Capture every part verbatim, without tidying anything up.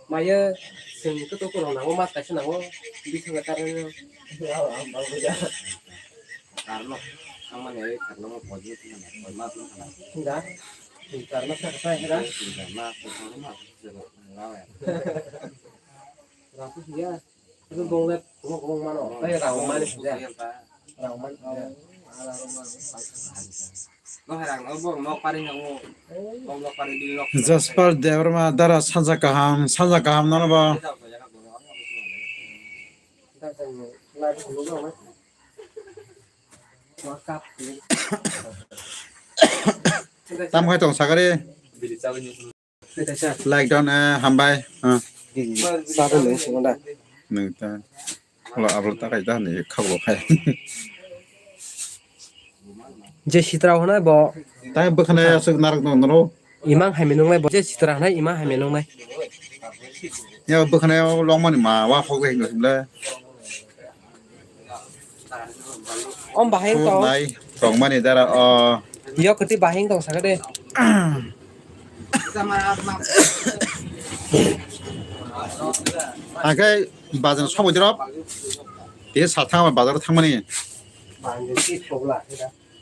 Maya, sing itu tuh kurang nango mas kasih nango, bisa nggak taruh? Karno, sama nih, karno mau pojok mana? Pojok mana? Enggak, karno saya saya enggak. Karno, karno, karno, ya. Ratus ya. Itu bonglet, bong bong mano. Tei rang mani sida. Rang mani sida. Jaspal Debbarma dara sanja kaham, sanja kaham nono bo. Tam khai tong sagari. Like don, eh, hambai. Ah. Nwng ta. Ulo abro ta kai ta ni khabo khai. Je sitra hwnai bo. Tai bwkhwnai aswk narwk no noro. Imang hai menung nai bo. Je sitra hwnai imang hai menung nai. Ya bwkhwnai longmani ma wa khok bai hwnwi le. Om bahai tong. Nai tongmani dara o. Yo kwtwi bahai tong saka de. Angkai bazan sobo dirop. Te sa thang bazar thangmani.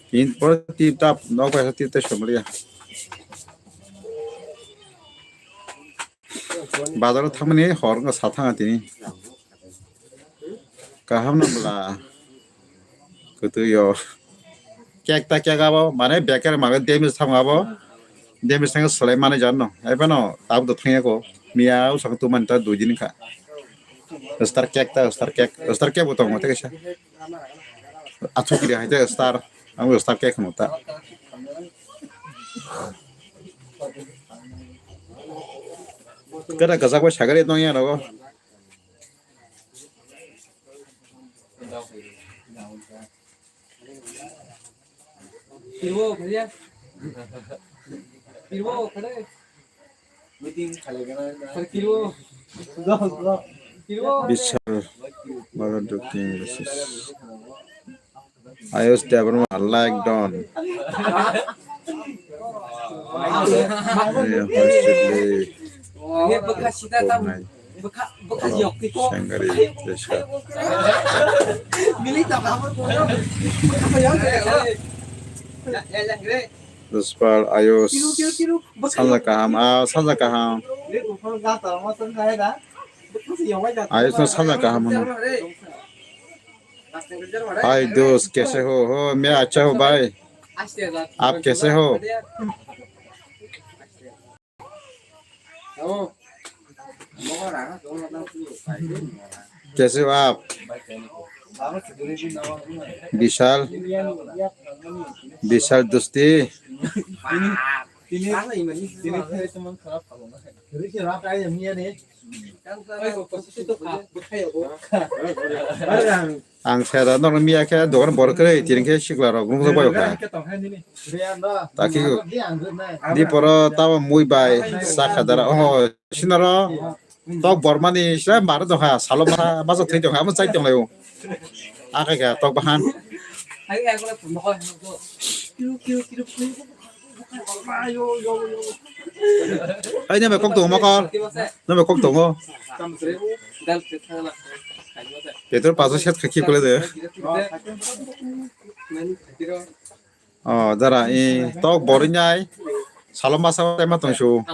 Tin por tip tap nok bai tip te somliya. Bazar thangmani hor wngkha sa thanga tini. Kaham na bwla. Kwtwi o. Kek ta kek abo, mane beker mane damage thang abo. Damage thang selai mane jan no. Ai phano tabuk do thangya ko. Miya usang tu man ta dui din kha. Star kek ta, star kek, star kek bo tongo te kaisa. Achu kiri hai te star. Ang star kek no ta. Kada kajak bai sagari tong ya nogo. Vishal Marudu King versus Ayush Debbarma, like don. Ini horsitli. Sangari Deshka. Jaspal, Ayush, sanja kaham, ah, sanja kaham. Ayush no sanja kaham hwno. Hi दोस्त, कैसे हो? हो, मैं अच्छा हूँ भाई। आप कैसे हो? कैसे हो आप? विशाल, विशाल दोस्ती। Ang saya da norok miya khe dogan borok kwrwi tini khe sikla rok nukjak bai kha. Takhi di poro tamo mui bai sakha dara oh sinaro tok bormani sila mar dong kha salo ma masa thwi dong kha amo chai tong lai o. Akai kha tok bahan. Ai nang bai kok tongo mokol. Nang bai kok tongo. Petrol paso set kha ki kule de. Oh, dara i tok bori nai. Salo masa tai ma tong su.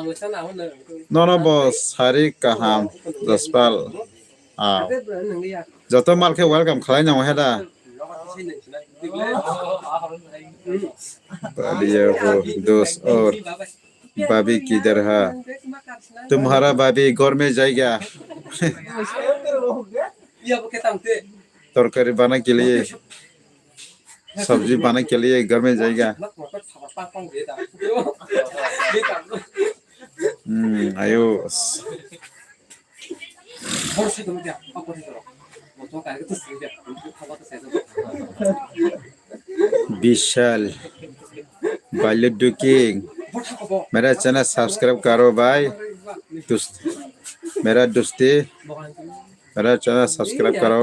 Nono bo sari kaham Jaspal. Ah. Joto mal khe welcome khlai nang heda. Baliya ho dos or babi kidhar ha? Tumhara babi ghar mein jayega. Tarkari bana ke liye, sabji bana ke liye ghar mein jayega. Hmm, ayo. Vishal Bailoddu King, mera channel subscribe karo bhai. Dost, mera dosti. मेरा channel subscribe करो।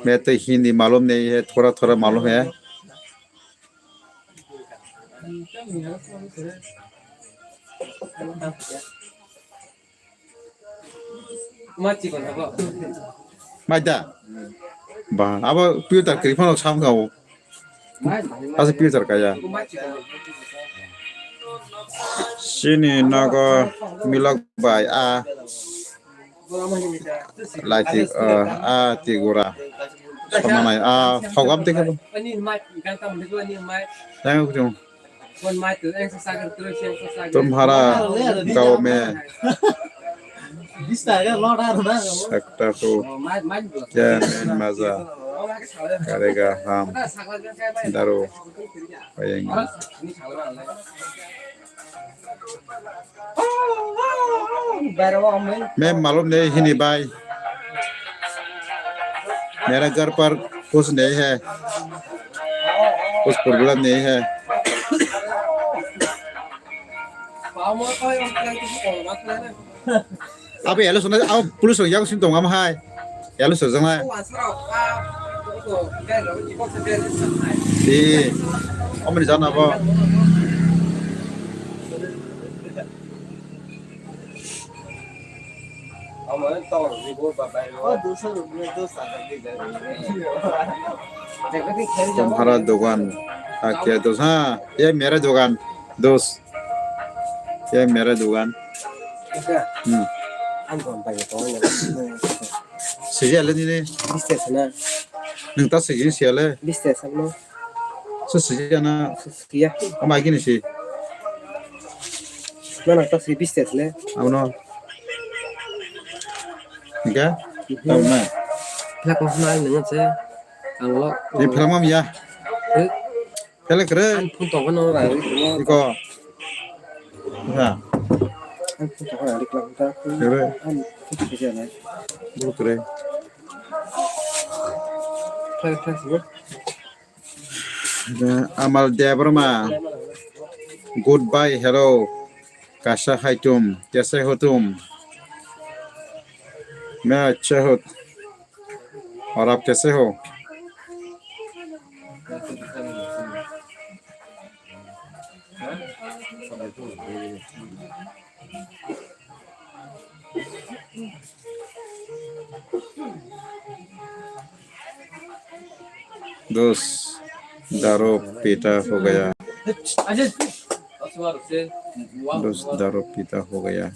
मैं तो हिंदी मालूम नहीं है, थोड़ा थोड़ा मालूम है। Maida. Ba, abo filter kwrwi phano sam kha o. Asa filter kaya. Chini nogo milok bai a. Laiti, ah, a tigura. Somanai a, hogam te kebo. Yang kujung. तुम्हारा गांव में सकता हूँ क्या मैं मजा करेगा, हम दारू पिएंगे। मैं मालूम नहीं हिंदी भाई, मेरा घर पर कुछ नहीं है, कुछ प्रॉब्लम नहीं है। Abo yalo sona, abo police rok yago sini tongo, amo hai. Yalo sojak nai. Ee, omoni jana bo. तुम्हारा दुकान, हाँ, क्या दोस्त? हाँ, ये मेरा दुकान, दोस्त। ये मेरा दुकान। Hmm. Sijale nini. Biste sana. Nung ta sijin sijale. Biste sana. Sa sijana. Iya. Ama gini si. Mana ta si biste sana. Ano. Enggak? Tahu na. Pila ko na nang sa. Ang lo. Di pila mam ya. Pele kere. Ang phone tong no ra ri. Iko. Ha. Ang phone tong ra ri kla ta. Kere. Ang phone tong ra. Bu kere. Phai phai si. Amal Debbarma. Goodbye, hello. Kasa haitum, kese hotum. Main acha ho. Aur aap kaise ho? Dost, daru pita ho gaya. Dost, daru pita ho gaya.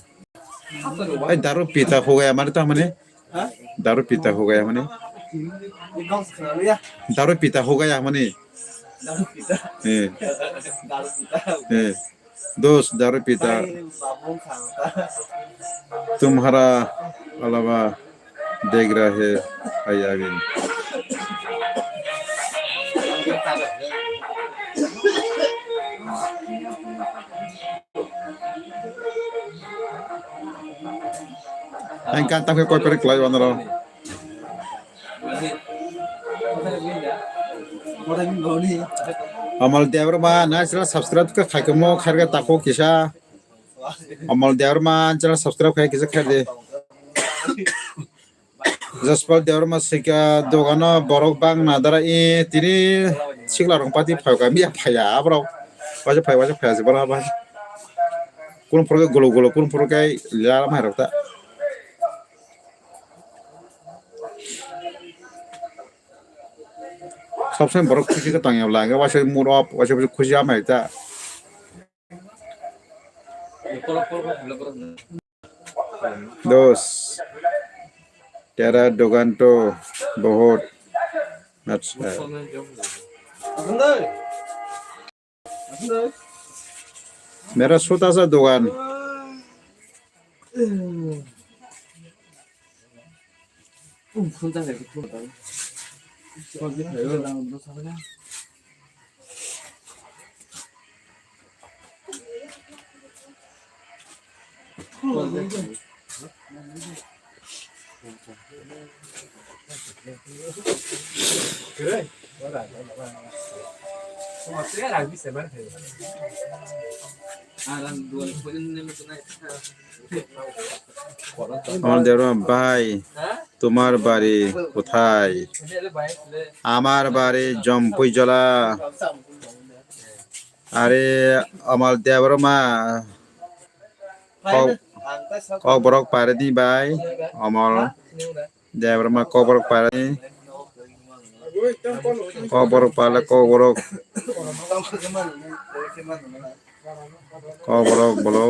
Ai, daru pita ho gaya mane ta mane? Ha? Daru pita ho gaya mane? Daru pita ho gaya mane? Daru pita. Eh. Daru pita. Eh. Dost, daru pita. Tumhara alawa dekh raha hai abhi. Ang kan tangkhe koi pare klai wanaro. Amal Debbarma, na channel subscribe khe khaikhe mo kharga tako kisa. Amal Debbarma channel subscribe khai kisa khaide. Jaspal Debbarma sika dogano borok bang na dara e tini sikla rong pati phai ka miya phaya abrok. Waisa phai waisa phaya se bara ba. Kun phoro ke golo golo kun phoro ke lara mai rok ta. Sob somoi borok khusi khe tong ya bwla, hwnkhe waisa mood off, waisa khusi ama ta. Dos, tera dukan to bahut. Acha. Mera chota sa dukan. আমার দেওয়ার ভাই, তোমার বাড়ি কোথায়? আমার বাড়ি জম্পুইজলা। আরে, আমার দেওয়ার মা, ক-, ককবরক পারে দি ভাই, আমার দেওয়ার মা ককবরক পারে দি, ককবরক পারলে ককবরok, kok borok bolo.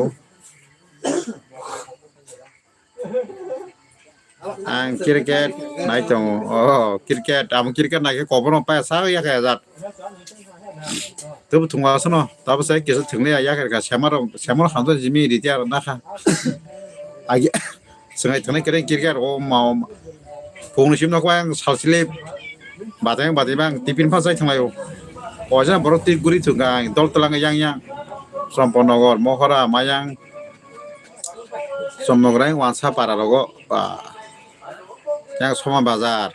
Ang cricket nai tongo. Oh, cricket, amo cricket nai khe kobor no paya sa ya khe ajat. Tubu thung asano, tabo sai kisa thung ya ya khe ka semar, semar khan to jimi retire na kha. Agi, swngai thani kere cricket o ma, phung sim nok ang sal slip. Bateng bateng bang tiffin pha chai thanglaio. O jana borok twi guri thwngkha ang dol twlang yang yang. Somponogor, Mohora, Mayang, Somnograi, Wansapara rogo. Ba. Yang Soma Bazar,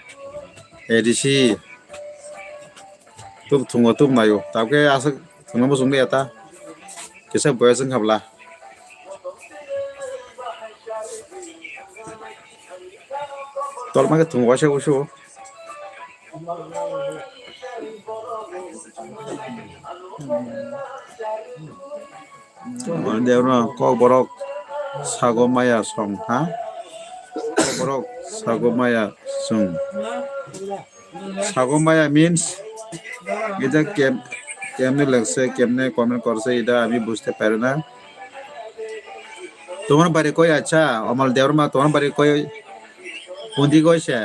A D C. Tuk thungo tuk naio. Tabke aswk thungno muchung liya ta. Kisa boyas wngkha bwla. Tolma khe thung waisa usu. Deorno kok borok sago maya song ha. Kok borok sago maya song. Sago maya means ida kem, kemne lekse, kemne comment korse, ida ami bujte pare na. Tomar bari koi? Acha, Amal Debbarma, tomar bari koi? Kundi goi se?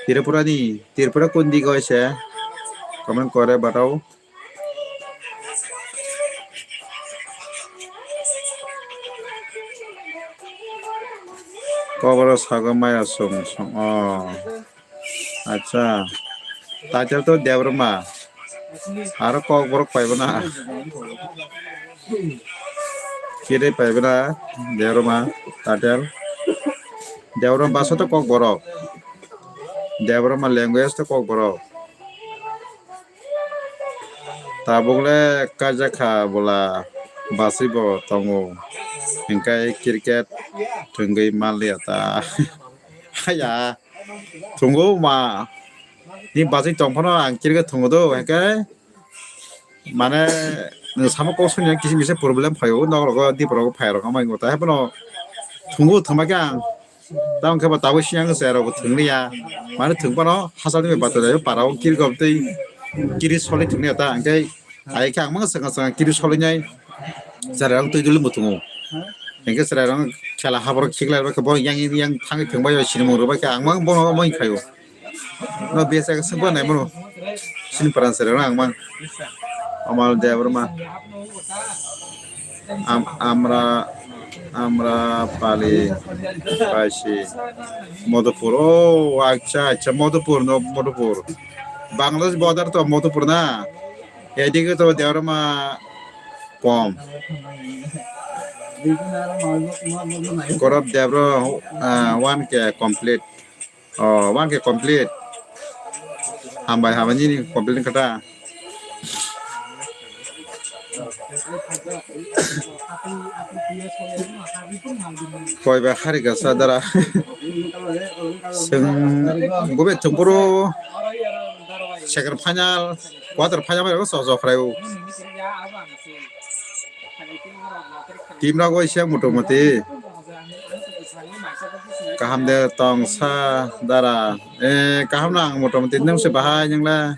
Tripura ni, Tripura kundi goi se? Comment kore batao. Koboro sago maya song song. Oh. Acha. Title to Debbarma. Aro kok borok paibo na. Kiri paibo na Debbarma title. Debbarma basa to kok borok. Debbarma language to kok borok. Tabuk le kaijak kha bwla basui bo tongo. Hingkai cricket thwngwi manliya ta. Haya. Thungo ma. Ni bachwi tong phano ang kiri khe thungo do, hwnkhe mane nwng samo kok songya kisi misa problem phaio, nok rogo dip rogo phai rok amai ngo ta, haiphano thungo thwngma khe ang tamo khe ba tabuk siyang se rok thwngya, mane thwng phano hachal ni bai bachajak para o kiri kok tei kiri soli thwngya ta, hwnkhe ai khe ang mang swkang swkang kiri soli nai chwrai rok twi duli bo thungo, hwnkhe chwrai rok khela haboro khiklai rok bo yang yang thangwi thwngbai sinimung rwbai khe ang mang bono moi khaio. No B S K sengpa nai mano. Sini paran sere ang mang. Amal Debbarma. Am-, Amra, Amrapali, Paisi, Madhupur. Oh, acha, acha, Madhupur, no, Madhupur. Bangladesh border to Madhupur na. Edige to Debbarma kom. Korap Debra, ah, one K complete. Oh, one K complete. Hambai, hambai, nini complete kata. Koi ba hari gasa dara. Seng, gobe thungpuru second final, quarter final bai so so khrai. Team rok waisa motamuti. Kaham de tong sa dara. Eh, kaham nang motamuti nung se bahai nung le.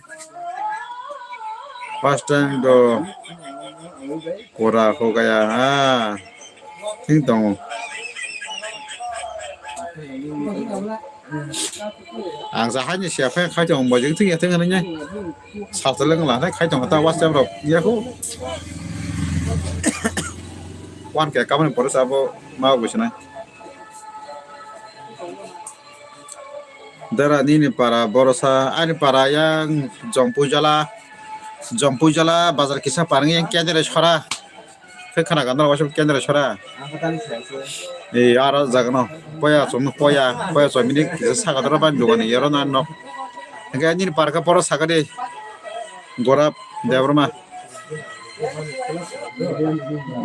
First time do pura ho gaya ha. Thing tong. Ang sa hai ni sia phai khai tong bo jing thing ya thing ni. Sa sa leng la khai tong ta WhatsApp rok ya ko. One K kamani pore sa bo ma bo sinai. Dara nini para borosa, ani para yang Jongpui Jala, Jongpui Jala bazar kisa parang yang kendra sora. Khe khana gandar waisa kendra sora. Ang kha tani sai se. Eh, aro jaga no. Poya chwng poya, poya chwng bini kisa saka doro ban jogani yaro na nok. Hingke nini parka poro saka de. Gorap Debbarma.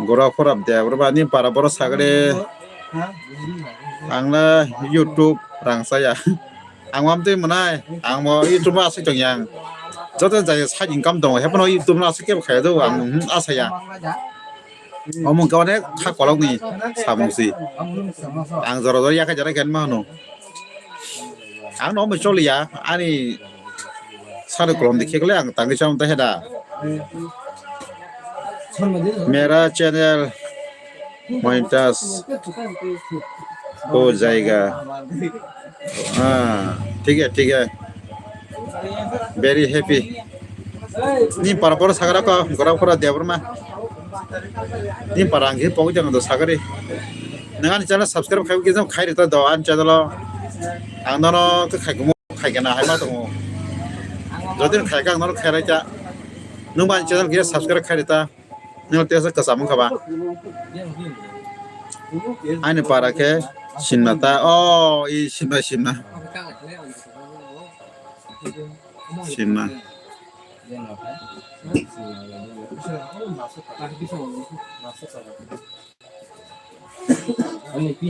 Gorap Gorap Debbarma ni para boro saka de. Ang na YouTube rang saya. Ang mam twi mwnai, ang bo YouTube no aswk tong yang. Joto jai side income tongo, hebono YouTube no aswk kebo khaya do ang, hmm, asaya. Omo wngkha onek kha kolokni samung si. Ang jora jora yakha jora khe ma hwno. Ang no omo choliya, ani sari kolom dikhe kle ang tangwi chong ta heda. Mera channel Mointas. O jaiga. Ah, thik hai, thik hai. Very happy. Ni para pora sagara ko, gora pora Debbarma. Ni para ang khe pogwi jang do sagari. Nang ani channel subscribe khai khe jang khai rita do ani channel o. Ang nono khe khai kumo khai kana hai ma tongo. Jodi khai ka ang nono khai rai ta. Nung ba ani channel khe subscribe khai rita. Nini tesa kwcham wngkha ba? Ani para khe sinma ta. O, i sinma, sinma. Sinma.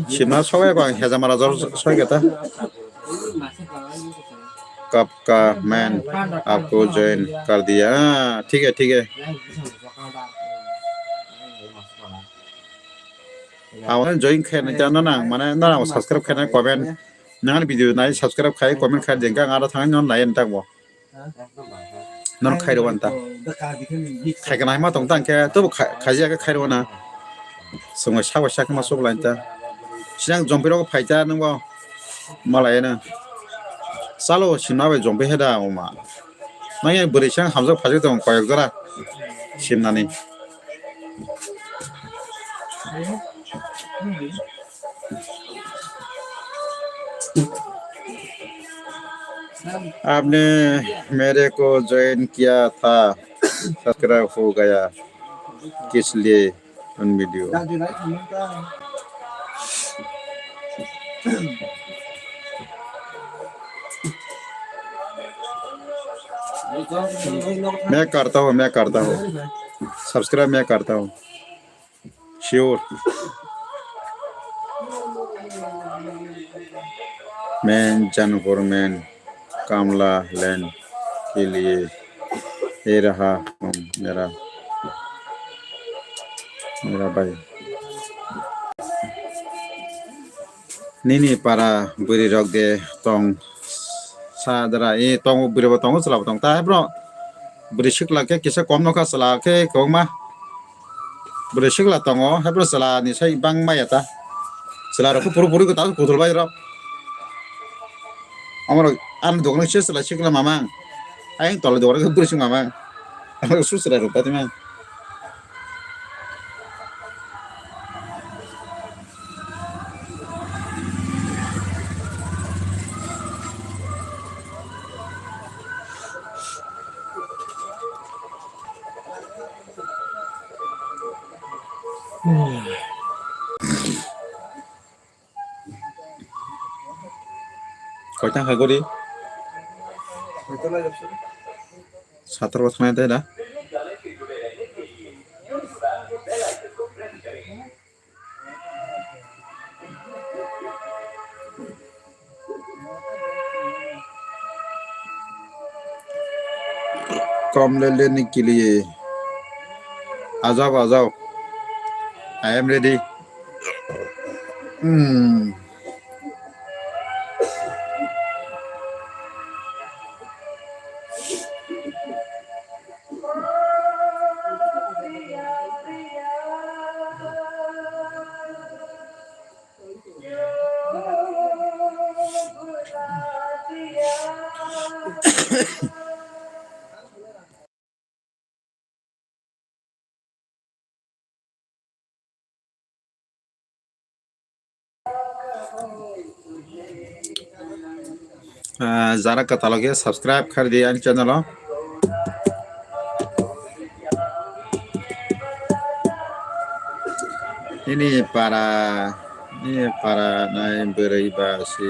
Sinma sogwi ba hejamara jor sogwi ta. Kapka man, aapko join kar diya. Ah, thik hai, thik hai. Abo join khaina ta no nang, mane no nang subscribe khaina comment. Nang video nai subscribe khai comment khai dengka ang aro thang no nai entang bo. Non khairo wan ta. Khai kana ma tong tang khe to khai ya khairo na. Sungo sabo sak ma sok lain ta. Sinang jompi rok phai ta nang bo. Malai na. Salo sinma bai jompi heda oma. Nang ya bwrwi sang hamjak phajak tong koyok jora. Simnani. आपने मेरे को ज्वाइन किया था, सब्सक्राइब हो गया, किस लिए उन वीडियो। मैं करता हूँ, मैं करता हूँ, सब्सक्राइब मैं करता हूँ। Sure. मैं जन गवर्नमेंट कमला लैंड के लिए ये रहा हूँ, मेरा, मेरा भाई। Nini para bwrwi rok de tong sa dara, e tongo, bwrwi bo tongo, chwla bo tong ta, hai bro. Bwrwi sikla khe kisa kom nokha, chwla khe kwbangma. Bwrwi sikla tongo, hai bro, chwla ni sai bang maya ta. Chwla rok khe puru puru ta kuthul bai rok. Amro ani dogan se chwla sikla mamang. Ayang tole dogan khe bwrwi sik mamang. Amro su chwla rok ta twi mang. Koitang hai gori? Satar bo thangnai de da. कमला लेने के लिए। आ जाओ, आ जाओ। I am ready. Hmm. Ah, jara kwtal o khe subscribe khaidi ani channel o. Nini para Ni para nai bwrwi ba si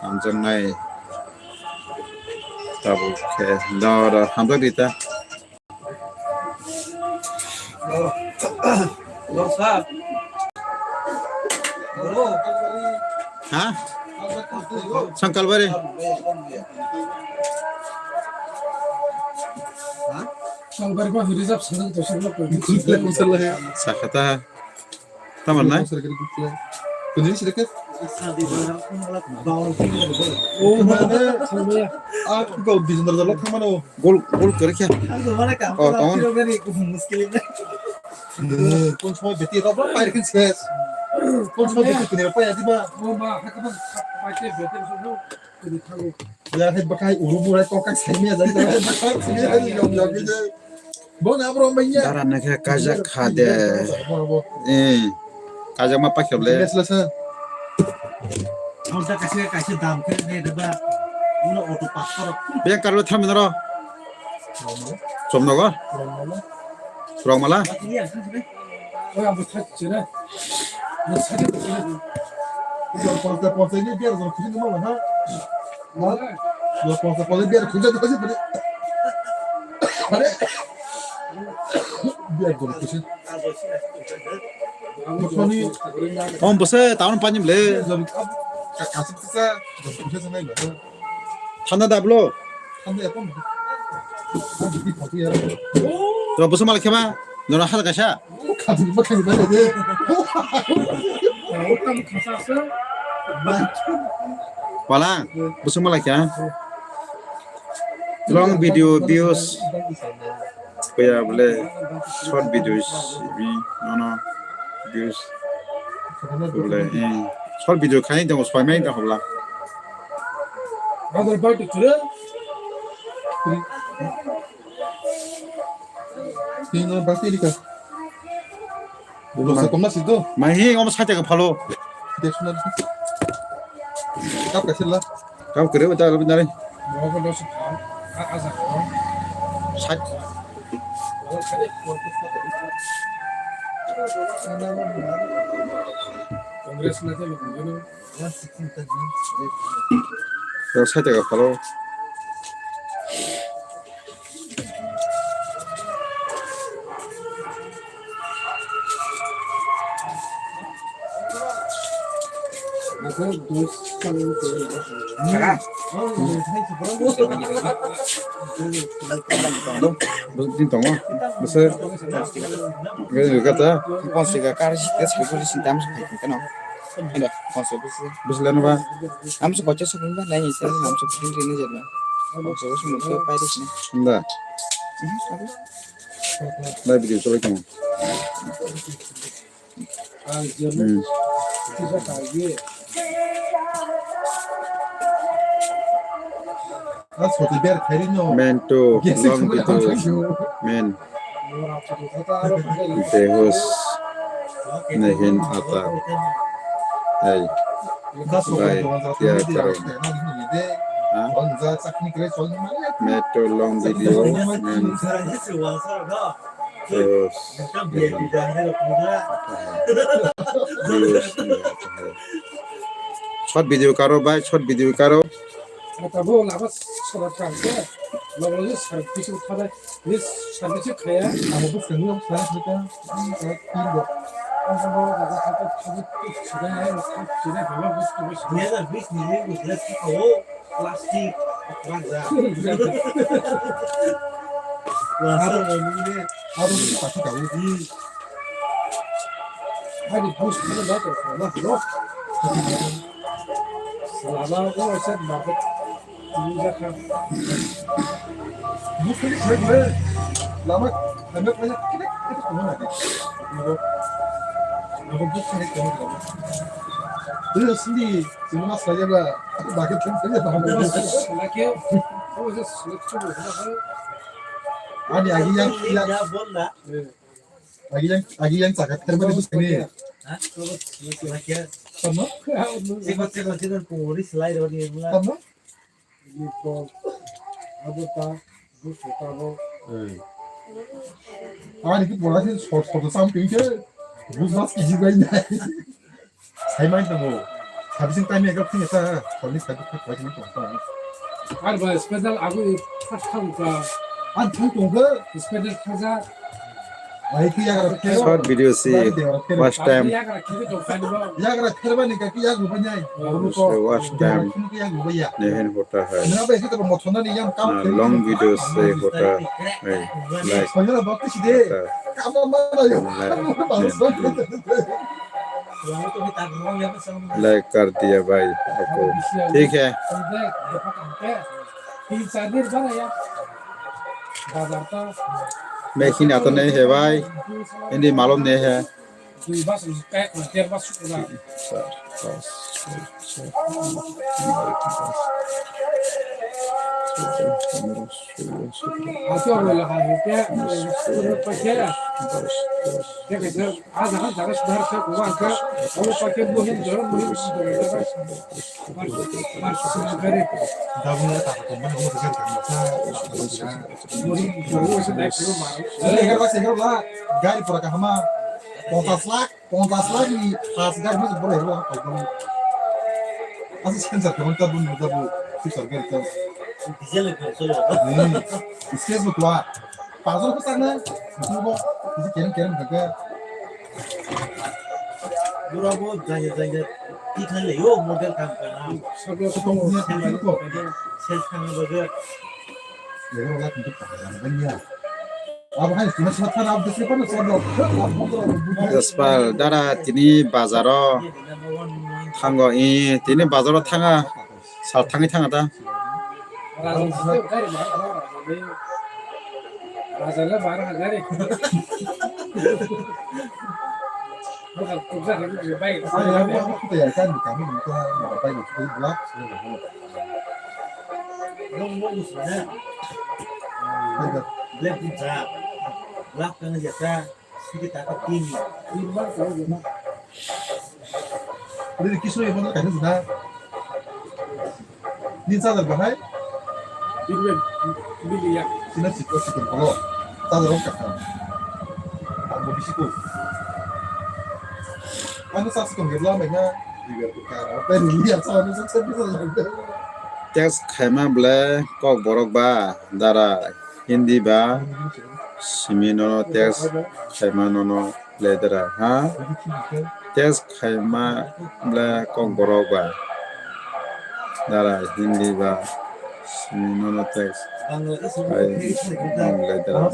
hamjaknai tabuk khe da oro hamjak di ta. Hello, sir. Hello. Ha? Sangkalbari. Sangkalbari ko reserve sangkal to sangkal ko. Sakata. Tamar nai? Kunjini sila ke? Oh, mana? Ah, kau di sendal dalam mana? Gol, gol kere kya? Oh, tong. Kon semua beti apa? Apa yang ses? Kon semua beti punya apa ya tiba? Ya, hai bakai uru burai kok kai sai me jai jai. Bakai sai me jai jai. Bo na bro mai ya. Dara na khe kajak kha de. Bo bo. Eh. Kajak ma pakhe le. Yes la sa. Ang ta kaisa kaisa dam khe ne de ba. Uno auto park karo. Be karo thamna ro. Chomno go. Rongmala. Oi, ang bo thak chire. Ang thak chire. Ponsai, ponsai ni biar zor kusin ma ha. Ma? Ponsai, ponsai biar kusin ma ha. Are. Biar zor kusin. Mosoni. Om bose taun panjim le. Zor kasip sa. Zor kusin sa nai ba. Thanda da blo. Thanda ya kon. Ro busu mala khema. Nora hal kaisa. Khatini bakha ni bale de. Wala busu mala kya. Long video views. Kaya bole short videos. Bi nono views. Bole eh. Short video khai dong soi mai dong hobla. Badal party chule. Tino bakti lika. Ulo sa komna sido. Mai hi ngom sa jaga phalo. Dia suna. Kap kasih lah. Kap kere udah lebih dari. Mau ke dosa. Asa. Sat. Congress na ke. Sa jaga phalo. Din tongo. Bese. Gari kata. Ponsika kar site sai pori sinta am sai kano. Ada ponsika bese. Bese lano ba. Am su kocha su ba nai ita am su pin rin je ba. Am su su mo pai ris ne. Nda. Nai video cholai tong. Hmm. Mento long video. Men. Behus. Nehin ata. Hey. Bai. Tia tarong. Ha? Mento long video. Men. Terus, short video karo bai, short video karo. Abo lama sara kangke, lama ni service uthana, ni service khaya. Abo bo sengwi abo sara khaya. Dui hajar bis ni ni. Plastic, plastic. Plastic. Aro ni plastic abo. Hmm. Ani house ni na to na no. Salama ko sa na ko. Ni ja ka. Bu kali kali. Lama, lama kali kali kali ko na. Abo, abo bu kali ko na. Ini sini. Chwngno swlaiya ba, bagwi thang thang ba. Swlaiya, o je swlaiya. Ani agi yang, yang. Agi yang, agi yang chakha thermani bwskango. Ha? Swlaiya. Tamo? Chikon, chikon, chikon, pungori swlai rw ni bwla. Tamo? Ani ki pura si short, short sam pink ke. Bus bus kisi bai nai. Sai mai tongo. Sabising time ekal thang sa, sabising sabising thang sa, sabising thang sa. Ar ba special agu first thang ka. An thang tong ka. Special thang sa. Ai ki yagra khe. Short video si first time. Yagra khe to kan ba. Yagra khe ba ni ka ki yagra ba nyai. Aru ko. First time. Yagra khe ba ya. Nehen hota hai. Na ba ese to mo thona ni yang ka. Na long video se hota hai. Like. Panyara ba ki de. Hota. Ka ma ma na yo. Like. Like कर दिया भाई आपको। ठीक है। मैं हिंदी आता नहीं है भाई, हिंदी मालूम नहीं है। Gari pura kahama, ponchas lakh, ponchas lakh ni khas gari mas boleh lo apa itu. Asal sensor kamu tak pun mudah bu, sensor gari tu. Diesel itu solo. Hmm, sensor tu ah. Pasal ko sana, itu bo, itu kerem kerem jaga. Pura bo jaya jaya, itu le yo model kam kana. Solo tu kamu sensor tu. Sensor kamu baga. Lego la kintu pahajan banya. Abo hai sima sima thana abdesi kono sodo. Jaspal dara tini bazaro thango i tini bazaro thanga sal thangi thanga ta. Raja le bar hajar. Bukan tukar lagi bai. Saya mau aku tak ya kan kami minta mau pai mau pai belak. Nung mo gusto na. Black din sa. Black ka na jata. Sige ta ka tin. Ini kisu yang mana kan sudah. Ni sadar bahai. Ini bili ya. Sina sikko sikko kolo. Sadar ka kan. Abo bisi ko. Ano sa sikko gela mai na. Text khaima ble Kokborok ba dara Hindi ba simi nono text khaima nono ledra ha text khaima ble Kokborok ba dara Hindi ba simi nono text khai nono ledra.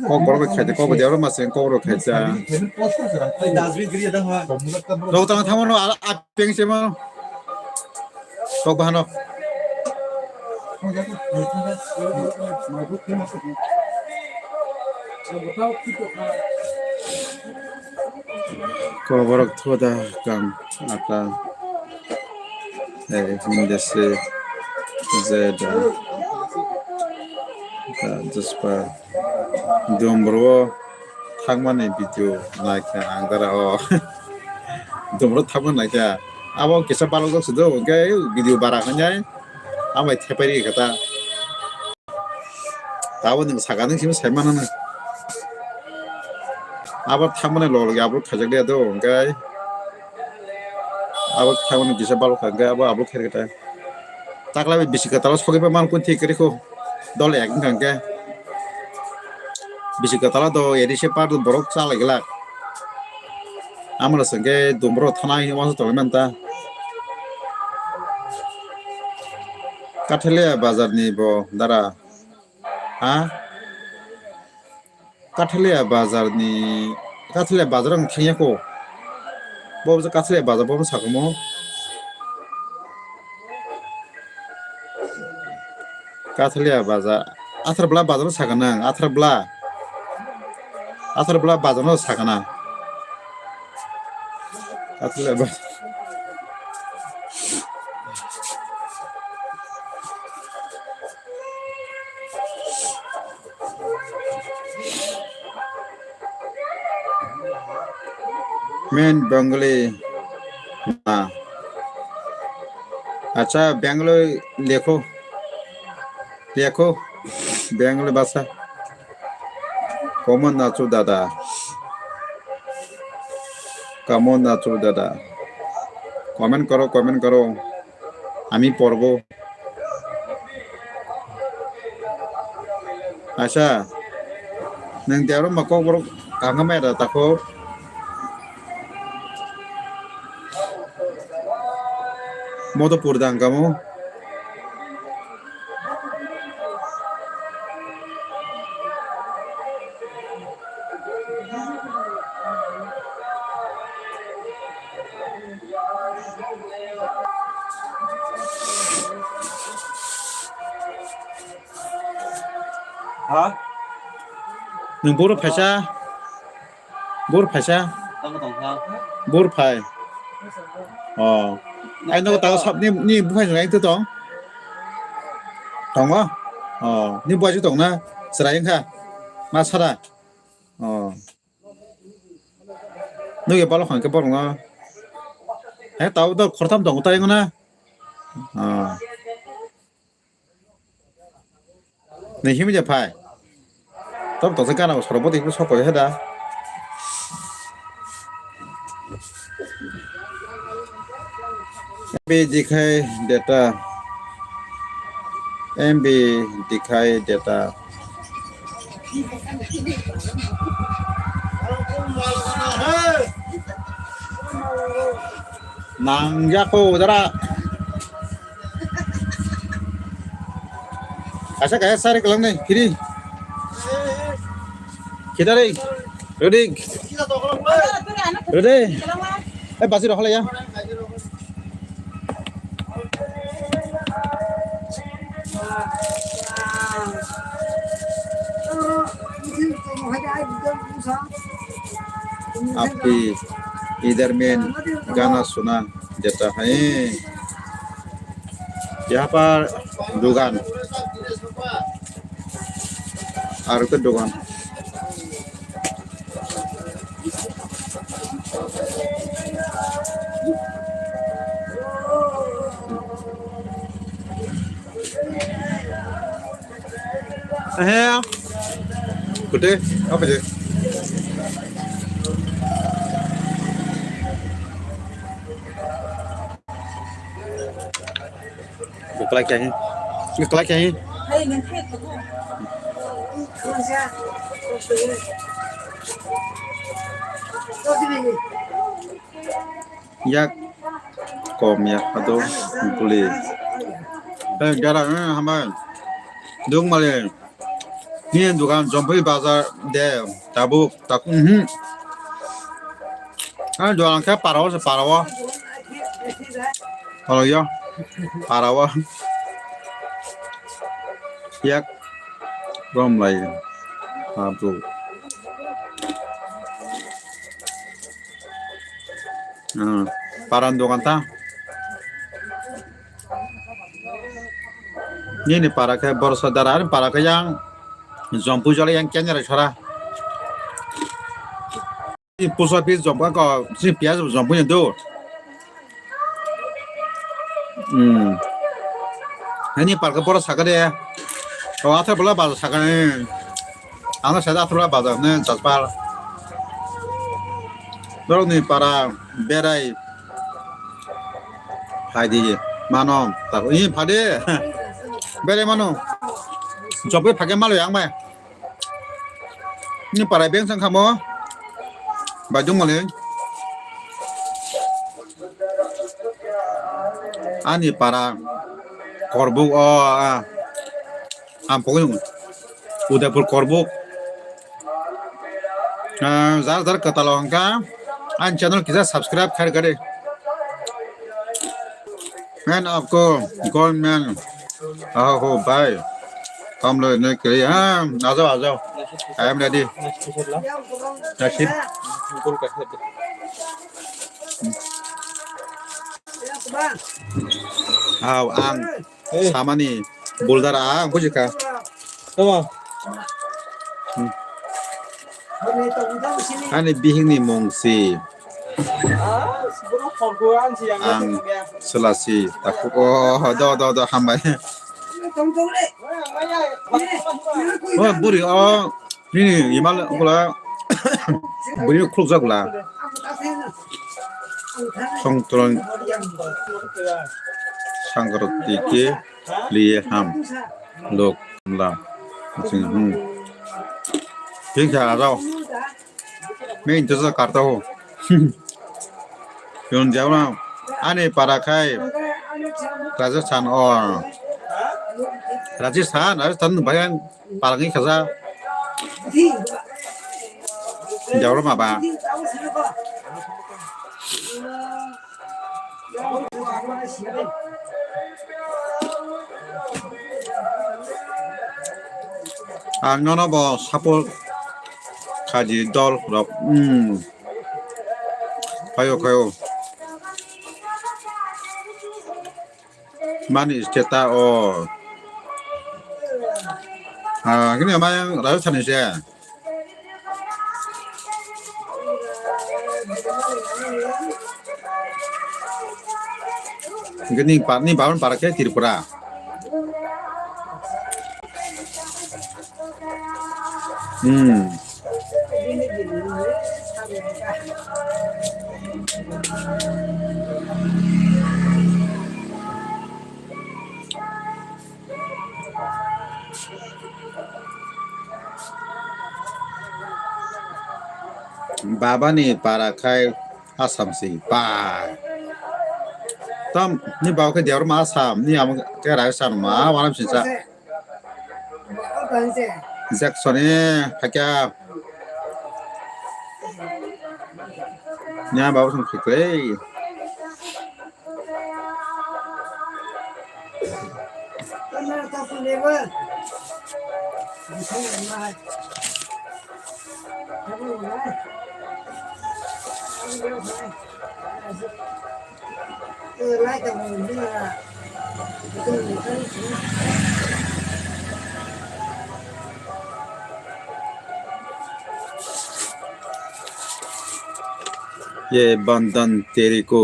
Kokborok khaite kokbo diablo maseng Kokborok khaite. Rok tang thamano ala apeng semo. Kok bahano. Kokborok thoda kang ata. Eh, hindese zeda. Ata jaspa. Dombro thangmani video naikha ang dara o. Dombro thangmani naikha. Abo kisa balok jok sudo, hwnkhe video bara hwnjai. Amai thepai rikha ta. Abo nwng saka nwng simi sai mano nwng. Abo thangmani log logi upload khaijak liya do, hwnkhe. Abo thangmani kisa balok kha, hwnkhe abo upload khairikha ta. Takla bai bisi kwtalo sogwi bai man kun thik kwrwi kho. Dol ek wngkha hwnkhe. Bisi kwtalo do edise par borok chalai glak. Amoro hwnkhe dombro thana hino wansuk tongwi manta. Kathaliya bazar ni bo dara. Ha? Kathaliya bazar ni, Kathaliya bazar ang thangya ko. Bo Kathaliya bazar bo sakamo. Kathaliya bazar, Atharpla bazar sakana, Atharpla. Atharpla bazar no sakana. Kathaliya bazar. Main Bengali na. Acha, Bengali lekho. Lekho. Bengali bhasha. Common nachu dada. Kamo nachu dada. Comment karo, comment karo. Ami porbo. Acha. Nang tiaro ma kok borok kangkam mai da tako. Moto pur dang kamo. Ha? Nwng boro phaisa? Boro phaisa? Tamo tong kha. Boro phai. Oh. Ai no ta sab ni, ni buphai jong ai to tong. Tongo? Oh, ni buphai tong na. Chwrai wngkha. Ma sara. Oh. Nugui balo hwnkhe borokno. He tao do khortam tongo tai wngna. Ah. Ni himja phai. Tom tong gana soroboti himno sokoi heda. M B dikhai data. M B dikhai data. Nang jako dara. Kaisa kaisa sari kalang nai kiri. Kita deh. Ready. Ready. Eh, basi rohol ya. आपकी इधर में गाना सुना जाता है। यहाँ पर दुकान, और तो दुकान। He. Kude, apa je? Bukalai kya hai? Bukalai kya hai? Yak kom ya ado buli. Eh, gara, eh, hambai. Duk male. Ni dukan Jompui bazar de tabuk takun, hmm. Ah, jualan khe parao se parao. Parao ya. Parao. Yak rom lai. Tabuk. Ah, paran dogan ta. Nini para khe Borsa Dara, ani para khe yang Jompui jole yang Kenyara sora. Ni post office Jompui ko, si piyaj Jompui ni do. Hmm. Ani para khe Borsa sakade. O atha bola ba sakane. Ang no sai da Athura bazar ne Jaspal. Borok ni para berai phai di mano. Tako i phade. Berai mano. Job bai phage malo yang mai. Ni para beng sang khamo. Bai dung mali. Ani para Korbuk o, a, ang pogwi nung. Udaipur Korbuk. Ah, jar jar kwtal wngkha. Ani channel kisa subscribe khai rwkha de. Man of God, God man. Aho ho bhai. Kamlo ne kri ha. Ajao, ajao. I am ready. Nasib. Aw, ang samani boulder ang bujikha. Tama. Hmm. Ani bihikni mung si. Ang selasi takuk. Oh, do, do, do, hambai. Oh, buri, oh. Nini imal gula bini khulukjak gula. Songtron sangkroti ke liye ham lok la. Hmm. Thik sa rao. Main to sa karta ho. Yun jauna ani para khai Rajasthan o. Rajasthan, Rajasthan bayang. Palangwi khaja. Jauro maba. Ang nono bo support khaji dol rok. Hmm. Khayo, khayo. Mani state ta o. Ah, kini ma yang Rajasthan ni se. Kini pa, ni bawan para ke Tripura. Hmm. Baba ni para khai Assam si pa. Tam ni baba ke Debbarma Assam ni amo ke Rajasthan ma wanam sinsa. Jackson e hakya. Nya babu song khiklei. ये बंधन तेरे को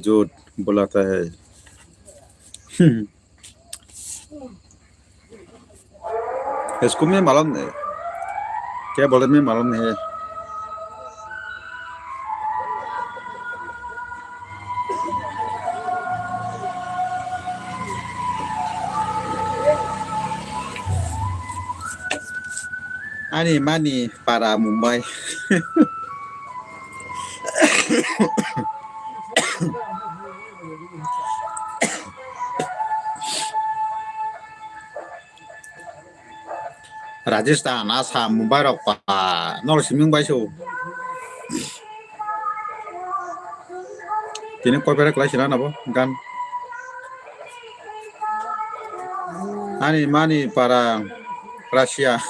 जो बुलाता है। इसको मैं मालूम नहीं, क्या बोले मैं मालूम नहीं है। Ani mani para Mumbai. Rajasthan, Assam, Mumbai rok pa, nol siming bai so. Tini koi pera klai sina nabo gan. Ani mani para Russia.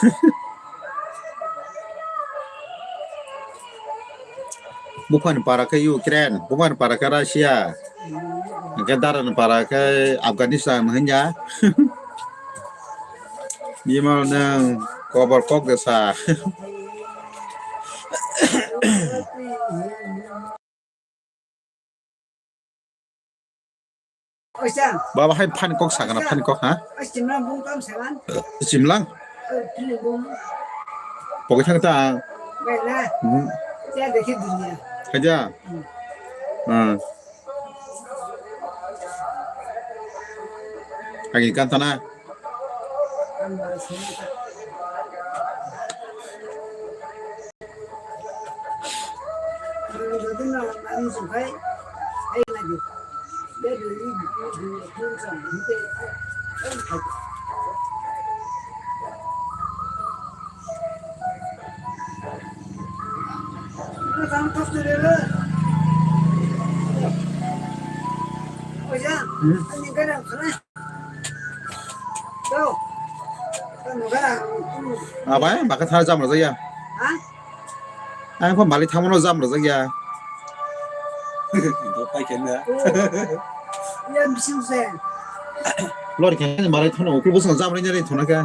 Buphani para khe Ukraine, buphani para khe Russia, hwnkhe darani para khe Afghanistan hwnya. Bimal nwng kobor kok de sa. Baba hai phani kok sakana, phani kok ha? Chimlang bung tam sagan. Chimlang? Pokok thang ta. Bela. Hmm. Ya dekhi dunia. Haja. Hmm. Hmm. Agi kan tana. Abai, baka thar jam rwjakya. Ha? Ang kho malik thangmano jam rwjakya. Bo pai khe na. Lori khe malik thangno, ukul bwswng jam rwnya ri thangna khe.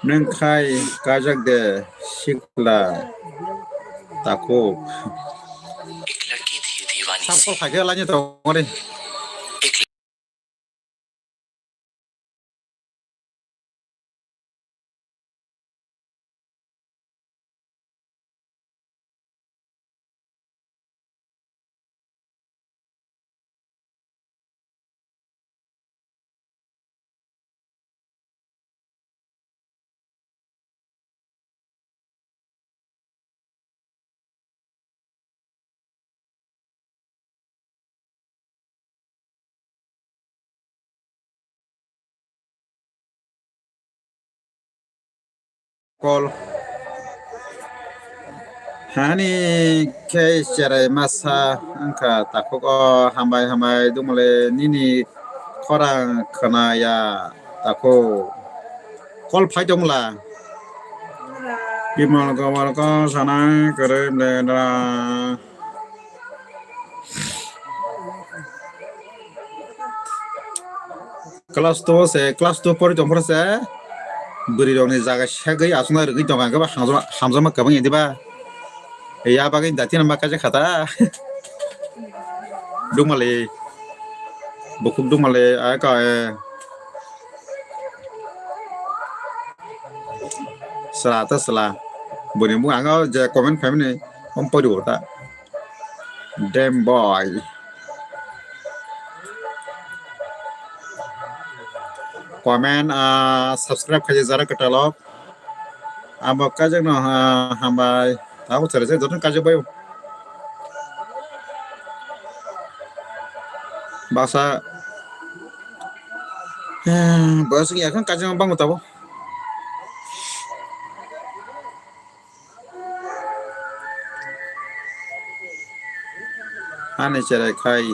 Nwng khai kajak de sikla takhuk. Sab kol khai khe laini tongmani. Kol. Hani khe cherai masa wngkha takhuk o, hambai hambai dungmale nini khorang khwnaya takhuk. Kol phai tongla. Bimal Gomar kol sanai kwrwi blendra. Class two se, class two pori tong phuru se, bwrwi rokni jaga segwi aswkna rwgwi tongo, ang khe ba hamjakma, hamjakma kwbangya diba? Ya bagwi da tino ma kaisa khata. Dungmali, bukhuk dungmali, a ka, e. Sela ta sela. Bwrwi bung ang o je comment phaimani, om pori bo ta. Dem boy. Comment, ah, subscribe khaijak jara kwtalok. Abo kajak no, ah, hambai. Abo sere sere joto kajak bai. Baksa. Eh, boyos ya kan kajak bang tabo. Ani cherai khai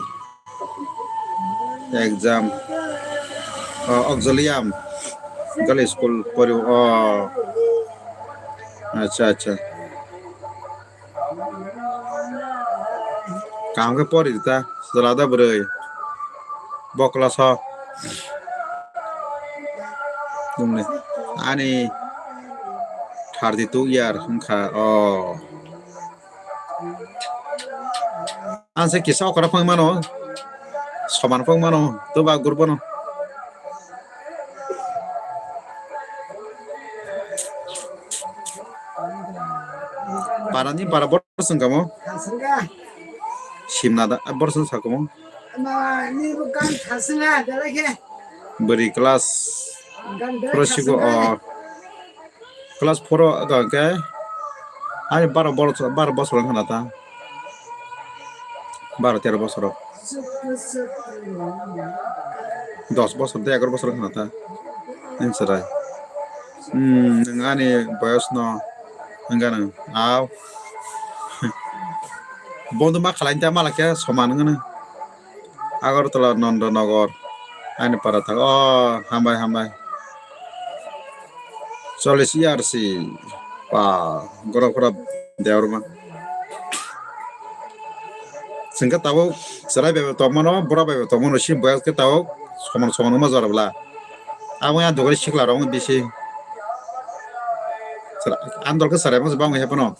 exam. O, Auxilium Girls School pori o. Acha, acha. Kaham khe pori ta, chwla da bwrwi. Bo class o. Ani thirty two year wngkha. O. Ang se kisa okra phang mano, soman phang mano, to ba gurbo no. Para ni para bor sung kamo. Simna da bor sung sakamo. Bwrwi class pro sigo o. Class four o aga ke ani baro bor-, baro bosor wngkha na ta. Baro tero bosor o. Dos bosor de egaro bosor wngkha na ta. Nwng chwrai. Hmm, nwng ani boyos no wngkha nwng. Au. Bondo ma khalai ta mala khe soman wngkha nwng. Agartala Nandanagar. Ani para thang. Oh, hambai, hambai. Chollish years si. Pa, goro goro deorma. Sengke tabuk chwrai bai bai tongmano, bura bai bai tongmano, si boyas ke tabuk soman soman wngma jora bwla. Abo ya dogri sikla rok bisi. Andol ke sarai mo bang hepono.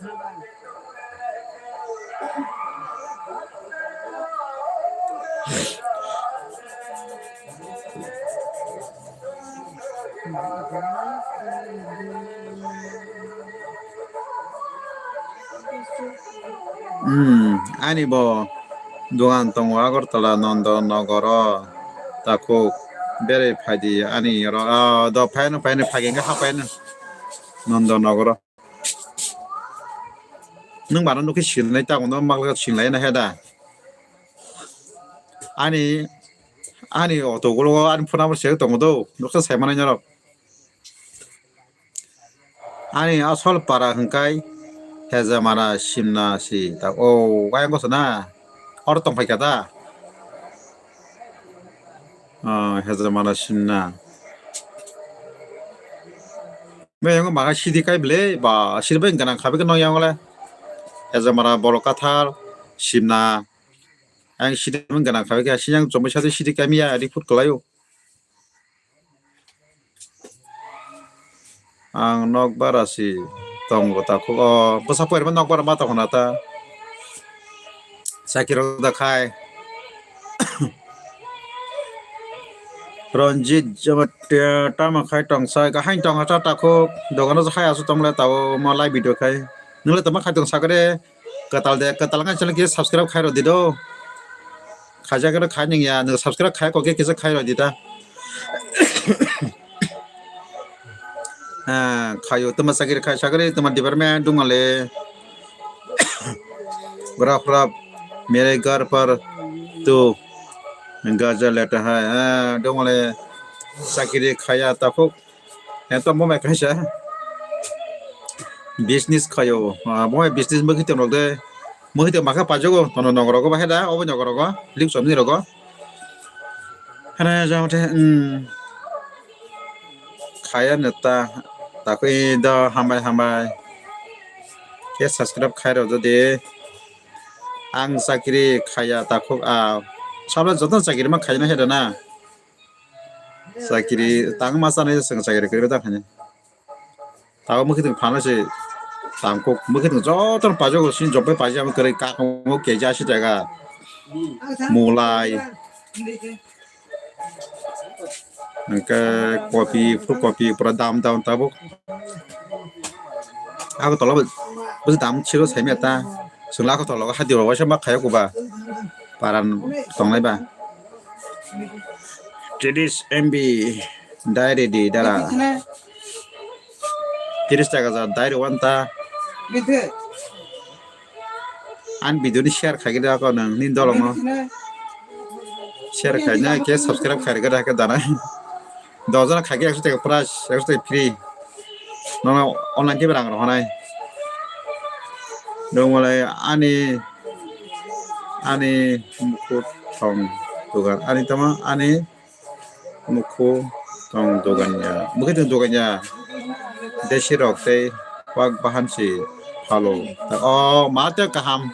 Hmm, ani bo dogan tongo Agartala Nandanagar o, takhuk berwi phaidi ani oro, ah, do phaino, phaino, phagi wngkha ha phaino Nandanagar o. Nwng bana nukhe sinai ta, kono makla sinlai na he da. Ani, ani auto gulo ani phone number se tongo do, noksa sai manai norok. Ani asol para hwnkhe Hejamara Simna si ta, o, ayang kosa na, oro tongphai kha ta. Ah, Hejamara Simna. Mayung maka sidi kai bele ba sidi bai gana khabe no yang le. Hejamara Borok Kathar Simna. Ang sidi bai gana khabe khe siyang chomoi sadi sidi kai miya report kalaio. Ang nok bara si tongo takhuk o bwsa poirma nok bara ma tongo na ta. Sakirok da khai. Ranjit Jamatia tamo khai tong sai kahai tong hata takhuk dogano khai asu tong le tao ma live video khai. Nung le tamo khai tong sakare katal de katal ngai channel ki subscribe khai ro di do. Khaijak khe khai ning ya, nwng subscribe khai kok khe kisa khai rw di ta. Ah, khaio tama sakiri khai sakiri tama department dungale. Bra bra mere ghar par tu gaja leta hai. Ah, dungale sakiri khaya takhuk. Eto mo mai kaisa. business khayo, ah, bo business mukhi tong rok de, mukhi tong makha pajogo, tono nogorogo bahai da, obo nogorogo, lip somni rogo. Hana jang the, um, khaya neta, takoi do hambai hambai. Ke subscribe khai rok jodi, ang chakiri khaya takhuk a, sabla joto chakiri ma khaina heda na. Chakiri tang ma sanai seng chakiri kiri ta khani. Tao mukhi tong phano se tangkuk mukhi tong joto pajogo sin job bai paji amo kwrwi kakongo keja si jaga mulai hingke kopi phul kopi pura dam dam tabuk. Ako tola bo dam siro saimya ta. Chwla ako tolo hadi rok waisa ma khayo kuba. Paran tongnai ba. Tiris M B dai ready dara. Tiris taka ja dai rok wanta. An video ni share khai gida ko nang ni dolong no. Share khai na ke subscribe khai gida ke dana. Dojon khai ke ekso taka price, ekso taka free. Nono online tei rang rohonai. Dong wale ani, ani mukhu thong dogan. Ani tama, ani mukhu thong dogan ya. Mukhu thong dogan ya. Desi rok tei wak bahan si phalo. O ma te kaham.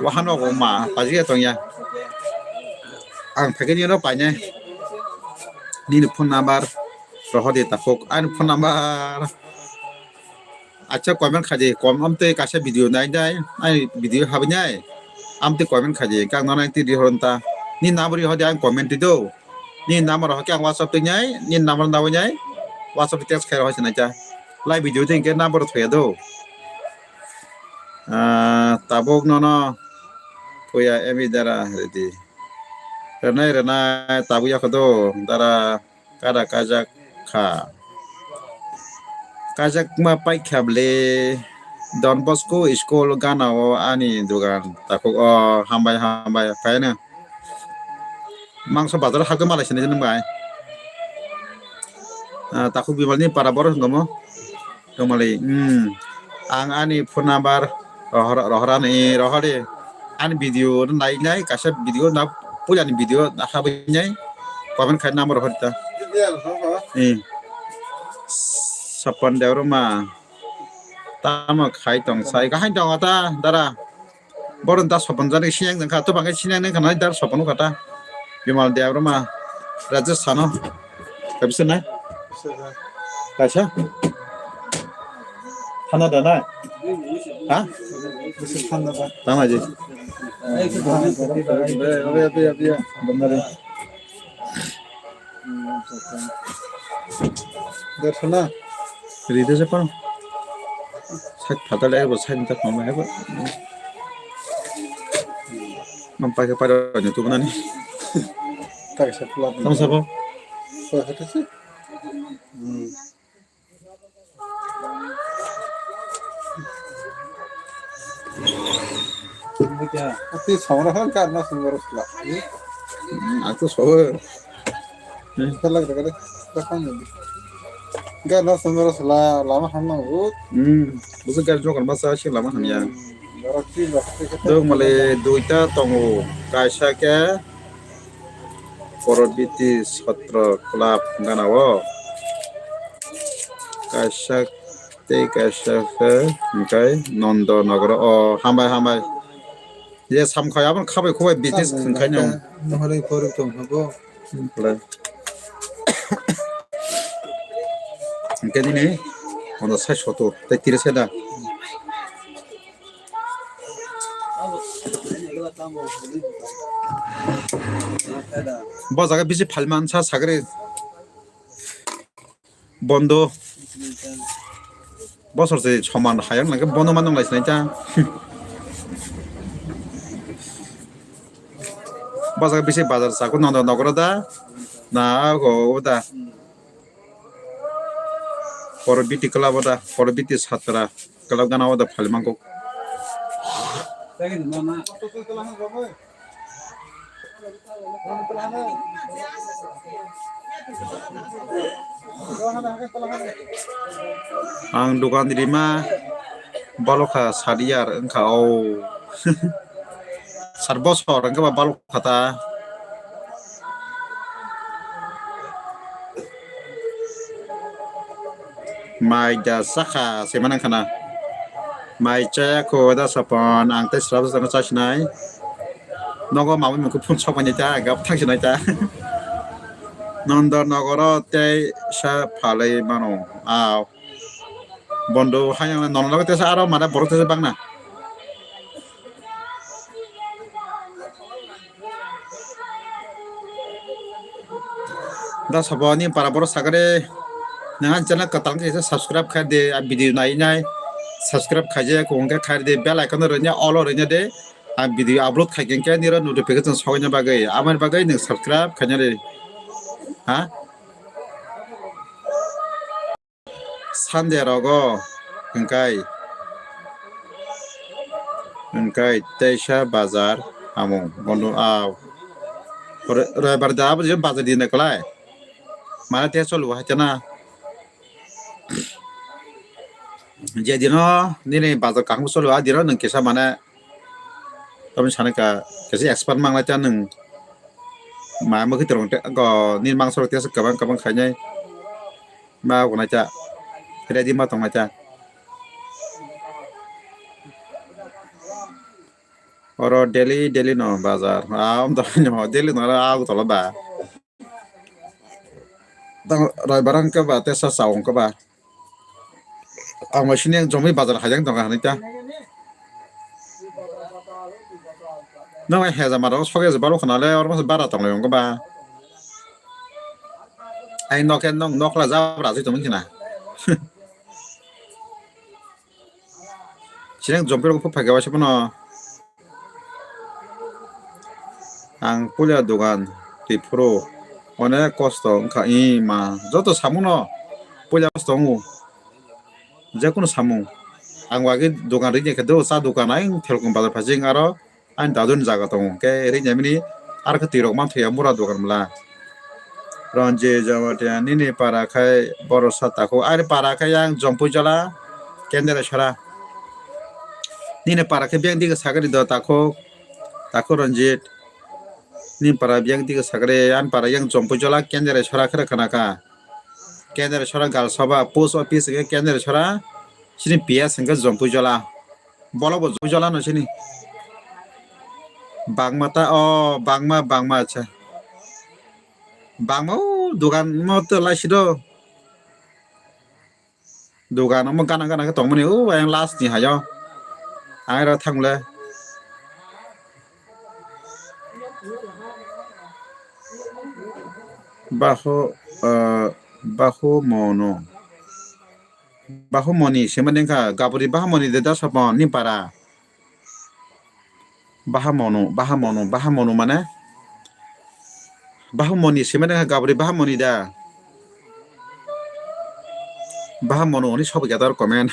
Wahan o ma paji ya tong ya. Ang phai khe nini no painai. Nini phone number rohor di takhuk. Ani phone number. Acha comment khai di. Kom amtwi kaisa video nai nai. Ani video habai nai. Amtwi comment khai di. Kang nana ti di horon ta. Ni number rohor di ang comment di do. Ni number rohor khe ang WhatsApp twi nai. Ni number nawi nai. WhatsApp text khai rohor sinai cha. Live video twi ke number thoya do. Ah, tabuk nono puya emi dara ready. Renai renai tabuk yakho do dara kada kajak kha. Kajak ma paikha ble Don Bosco school gana o ani dugan takhuk o hambai hambai paino. Mangso bazar hakhe malai sini nung bai. Ah, takhuk bimal ni para boro hwngo mo. Tongmali, hmm. Ang ani phone number rohor, rohorani, rohori. Ani video nai nai, kaisa video na, puila ni video na habinai. Comment khai number rohor ta. Hmm. Sapan Devroma. Tamo khai tong sai. Kahai tong ta, dara. Boron da sopon jani sinang jangkha, to bangke sinang nang khana dar sopon kata. Bimal Devroma, Rajesh Sano. Kabisa na? Kaisa? Thana da na? Ha? Thana da. Tama ji. Abe, abe, abe, abe. Banda de. Dershona. Ride je pang. Side phatar le ebo side ta khama ebo. Mam paikha pai rok ni tubu nani. Tak sa pula. Tamo sabo. Sa hati si. Hmm. Ati samra han kar na sumber sla. Hmm, aku sobo. Hmm. Kar na sumber sla lama han na ut. Hmm, busu gar jokan basa si lama han ya. Hmm, barak si barak si. Dong male duita tongo. Kaisa ke Porobiti Satra Club gana o kaisa tei kaisa khe hwnkhe Nondo Nogoro o hambai hambai. Je samkhai aboni khabai khubai business hwnkhaino. Nohorwi porwi tong habo. Hwnkhe nini pondo sai soto tei tiri sai da. Bo jaga bisi phalman sa sagri bondo. Bosor se soman hayang nangke bondo manung lai sinai ta. Bo jaga bisi bazar sako nondo nogoro da. Na go da. Poro biti club o da, poro biti satra club gana o da phali mangkok. Ang dukan rima balokha sat yar wngkha o. Sat bosor wngkha ba balokha ta. Mai da sakha se manang khana. Mai chaya ko da sapon ang tei srabo srabo chasinai. Nogo mamui mukhu phun sok mani ta gap thang sinai ta. Nondor nogoro tei sa phalai mano. Aw. Bondo hayang nono logo tesa aro mara borok tesa bangna. Da sabo ni para borok sakare nang channel katal khe subscribe khai de a video nai nai subscribe khai je ko hwnkhe khai de bell icon ro nya all ro nya de a video upload khai khe niro notification sokna bagwi amar bagwi nang subscribe khai nya de ha. Sunday rogo hwnkhe hwnkhe teisa bazar hamung bondo aw. Roibar da abo je bazar din kwlai. Mane te cholo hai tana. Je dino nini bazar kaham cholo a dino nwng kisa mane Tamni sana ka kesi expert mang lai ta nwng ma mukhi torong te go nini mangsa rok tesa kwbang kwbang khainai ma gonai ta ready ma tongnai ta oro daily daily no bazar a um to no daily no a tolo ba tang roi barang ke ba tesa sa ong ke ba. Ang bai sini ang jomoi bazar hajang tongkha hinui ta. Nang ai heza maro soge je baro khna le oro bara tong le ongba. Ai nok en nok nok la jabra jai tong khna. Sini ang jomoi rok phai ga wasa bono. Ang puila dogan twi phuru onek kosto wngkha, ee ma, joto samungno puila kosto wngo, jekunu samung. Ang wagwi dogan rwngya khe do, cha dogan ayang Thelkung bazar phaising aro ani daduni jaga tongo, hwnkhe rwngya bini aro khe twi rok manthoya mura dogan bwla. Ranjit Jamatia, nini para khai borok sa takhuk, ani para khai yang Jompui Jola, Kendra Sora. Nini para khe biyang dige sagari do takhuk, takhuk Ranjit. Nini para biyang dige sagari, ani para yang Jompui Jola, Kendra Sora khe khana kha. Kendra Sora Gal Sabha, post office khe Kendra Sora, sini P S hwnkhe Jompui Jola. Bolok bo Jompui Jola no sini. Bangma ta, o, bangma, bangma, acha. Bangma o dogan mo to lai si do. Dogan omo gana gana khe tongmani o ayang last ni hayo. Ang aro thang le. Baho, eh, baho mono. Baho moni sema dengkha gaburi baho moni de da sapon ni para. Bahamonu, bahamonu, bahamonu mane? Bahamoni sima nang gabri bahamoni da. Bahamonu oni sobo gadar comment.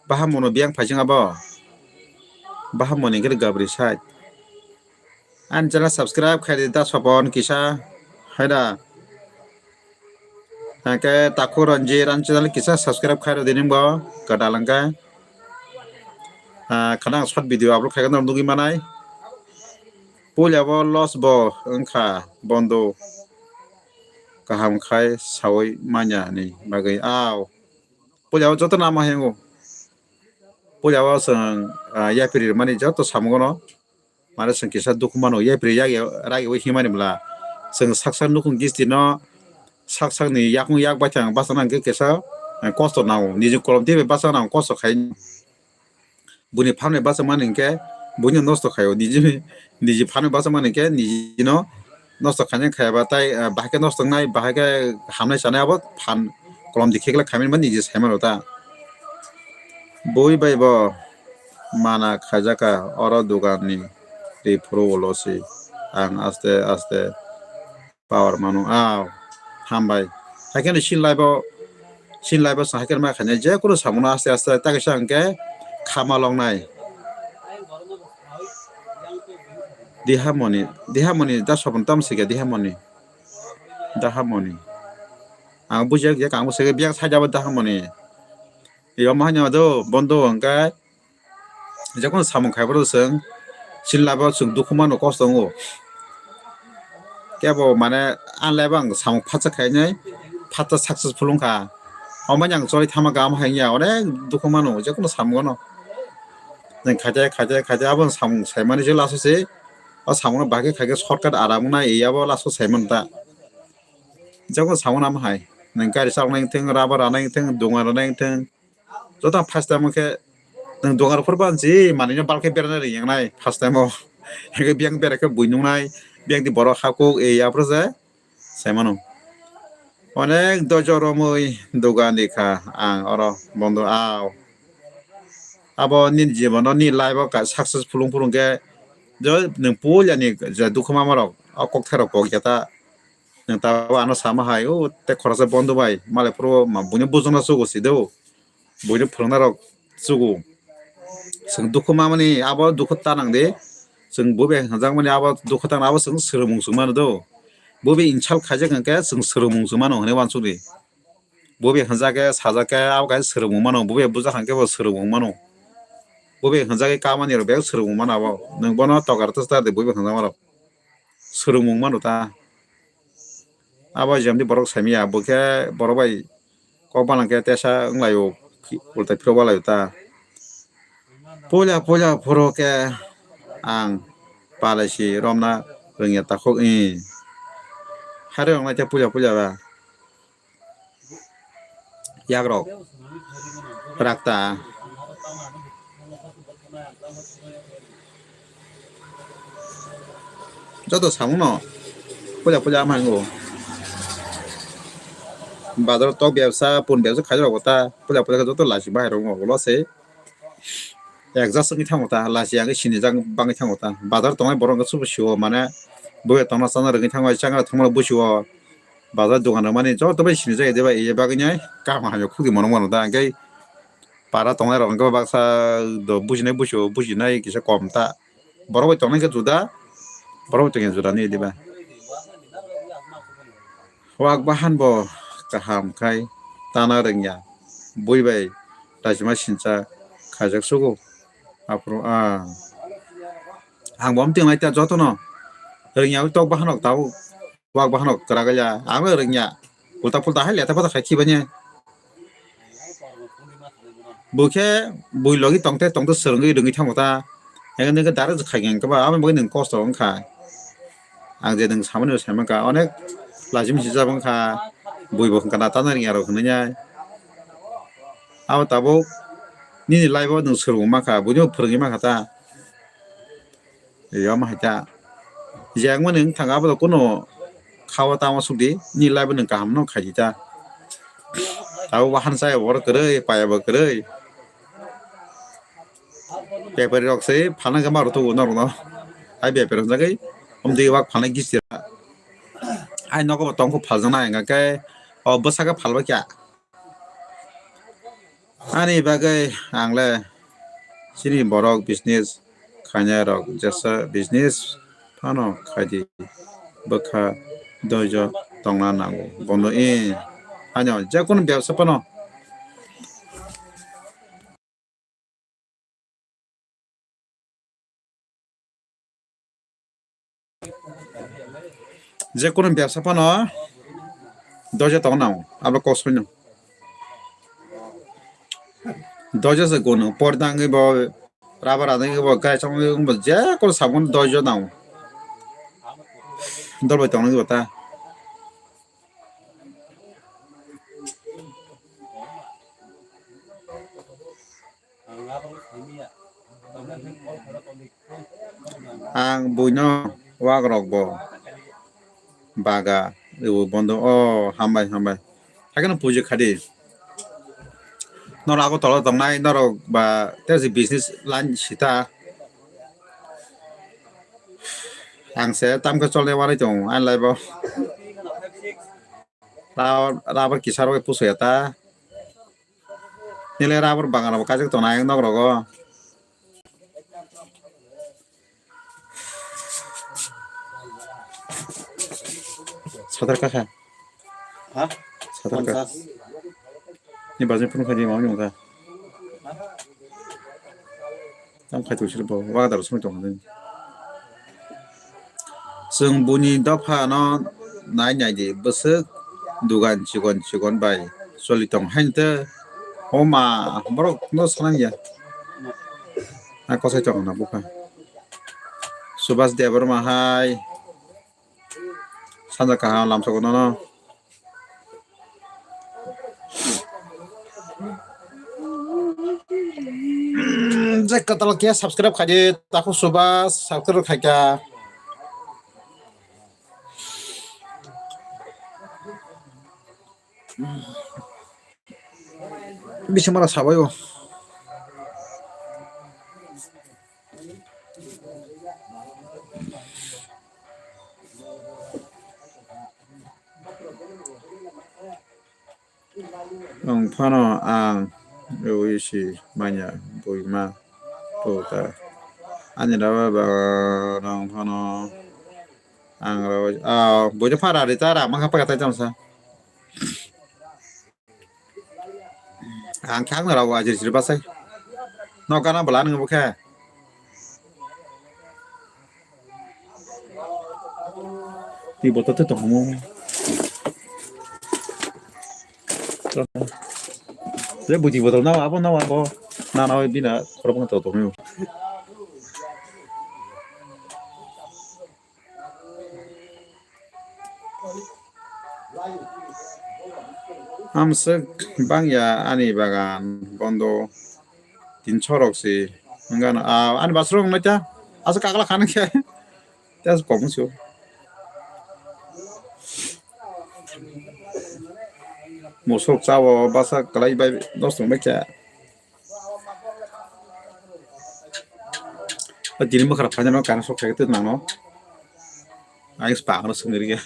Bahamonu biyang phaising abo. Bahamoni gari gabri side. Ani channel subscribe khai da sapon kisa. Haida. Hake takhuk Ranjit ani channel kisa subscribe khai rw di nini bo kwtal hwnkhe. Ah, khana ang short video upload khai nugwi manai. Puila bo loss bo wngkha bondo kaham khai sawi manya ni bagwi. Aw. Puila bo joto nama hengo. Puila bo chwng, ah, yapri mani joto samungo no. Mane chwng kisa dukhu mano, yapri yagi, ragi wi himani bwla. Chwng sak sak nukhung gisti no, sak sak ni yakung yak baithang bachana hwnkhe kisa, eh, kosto nango. Niji kolom twi bai bachana nango, kosto khai. Buini phan bai bachama hwnkhe, buino nosto khaio. Niji, niji phan bai bachama hwnkhe, niji no nosto khainai khaiba tai, eh, bahai khe nosto wngnai, bahai khe hamnai chanai abo phan kolom di khekla khaimani niji saimano ta. Bui bai bo mana khaijaka oro dogan ni twi phuru ulo si ang aste aste power mano. Aw, hambai. Haikhe no sin life o, sin life o chwng haikhe ma khainai je kunu samungo aste aste ta kaisa hwnkhe khama longnai. Dihamoni, Dihamoni da sopon tam sikha Dihamoni. Dahamoni. Ang bujak jak ang bwswk biyang saida bo dahar mani. Yo ma hanya do bondo hwnkhe. Jekon samung khai boro chwng chini life o chwng dukhu mano kosto wngo. Kebo mane ani life o ang samung phatsa khainai phatsa successful wngkha. Omo ang choli thama gam hanya onek dukhu mano jekon samung no. Nwng khaite khaite khaite abo samung saimani je last o se o samung no bahai khe khaikhe shortcut aram wngnai yabo last o saimani ta. Jabo samung namo hai. Nwng gari chal nai thung, rubber ranai thung, dunga ranai thung. Joto first time khe nwng dunga rok phuru banchi manwi no balkhe berana ri yang nai first time o. Hingke biyang bera khe bui nungnai, biyang di borok hakuk e yapro je saimano. Onek dojo romwi dogan di kha ang oro bondo ao. Abo nini jibono ni life o ka successful wng phuru hwnkhe jo nwng puila ni je dukhu mama rok o kokthai rok pok ya ta. Nwng tabuk ano sama hai, o tei khoroksa bondo bai, malai phuru ma buino bujona chugo si do, buino phwrwngna rok chugo. Chwng dukhu mamani abo dukhu ta nang di, chwng bo bai hwnjakmani abo dukhu ta nang abo chwng swrwngmung chwng mano do. Bo bai insult khaijak hwnkhe chwng swrwngmung chwng mano hwnwi uansuk di. Bo bai hwnjak khe sajak khe abo kaisa swrwngmung mano, bo bai bujak hwnkhe bo swrwngmung mano. Bo bai hwnjak khe kamani rok bek swrwngmung mano abo. Nwng bono tokar twstar di bo bai hwnjakma rok. Swrwngmung mano ta. Abo jemdi borok saimaya, bo khe borok bai kok balang khe tesa wnglaio, ulta phirok walaio ta. Puila puila phuru khe ang palai si romna rwngya takhuk, i. Hari rok nai khe puila puila ba. Yagrok rakta. Joto samung no puila puila ama hango. Bazar tok bebsa, pun bebsa khairok ta puila puila joto lachi bahai rok ulo se. Adjust wngwi thango ta, lachi ang sinijak bangwi thango ta. Bazar tongnai borok wngkha subu sio, mane buya tongna chana rwgwi thango, changra thangmano busi o. Bazar dogan rwmani joto bai sinijak, ede bai, eye bagwi nai kaham hamya khukti mono mano ta. Hwnkhe para tongnai rok hwnkhe baksa do bujinai busi o, bujinai kisa kom ta. Borok bai tongnai khe juda, borok bai tongya juda ni diba. Wak bahan bo kaham khai tana rwngya, bui bai rajima sincha khaijak sugo. Aphuru, ah, ang bo amtwng lai ta jotono rwngya, tok bahanok tabuk wak bahanok kwrak ya, ang rwngya, ulta pulta hai leta pata khai khibanya. Bo khe bui logi tongte tongte swrwngwi rwngwi thango ta. Hingke nwng khe direct khai khe ba, aboni bagwi nwng kosto wngkha. Ang je nwng samani bo sai mankha, onek lachi misi jak wngkha, bui bo wngkha na tana rwngya rok hinwi nai. Abo tabuk nini life o nwng swrwngwi mankha, buino phwrwngwi mankha ta. Yom hai ta. Je ang mani wng thang abo kuno khawa tamo sukdi, ni life nwng kaham no khaidi ta. Abo wahan saya bor kwrwi, paya bo kwrwi. Bepari rok se phalna khe ma rwthugo norok no. Hai bepari rok jagwi omtwi wak phalna gisira. Hai nogo bo tongkho phaljaknai hwnkha khe o bwsakhe phalbai kha. Ani bagwi ang le chini borok business khainai rok jesa business phano khaidi bwkha doijo tongna nango bono e haino jekunu bebsa phano. Jekunu bebsa phano doijo tongna nango, abo kok soino. Doijo se gunu, por dangwi bo, rubber adangwi bo, gai chongwi bo, jekunu sabun doijo nango. Dolbai tongna bo ta. Ang buino wak rok bo baga rw bondo o hambai hambai. Haikhe no puji khadi. Norok Agartala tongnai norok ba tei business line sita. Ang se tamkhe cholnai wanai tongo ani life o. Rubber, rubber kisa rok pusoya ta. Nile rubber bagan rok kaijak tongnai nok rogo. Satar kakha. Ha? Satar ka. Ni bazin phone khai di, ma wngkha. Tam khai tu sir bo, wa dar sumui tong. Chwng buni dopha no nai nai di, bwswk dugan chikon chikon bai choli tong hain te. O ma, borok no sanang ya. Na kosai tong na bukha. Subhas Debbarma hai. Sanja kaham lamsok nono. Je katal ke subscribe khaidi, takhuk Subhas subscribe khaika. Bisamara sabai o. Wng phano ang rwi si manya buima puta. Ani raba ba wng phano ang raba, ah, buino phara rita ra mangkha paka tai tamsa. Ang khe ang rao ajir jir basai. No gana bwla nwngo bokhe. Twi botol twi tongmo. Je buji botol nao abo nao abo. Na nao bina khoroknw to tongmo. Amswk bangya ani bagan bondo tin chorok si wngano. Ah, ani basrok wngnaita aswk kakla khan khe tei aswk kok wngsio. Musuk chao basa kwlai bai nosto wngbaikha. O tini mwkhra phaina no kaisa sok khaikhe twi nangno. Ang spangno swngri ya.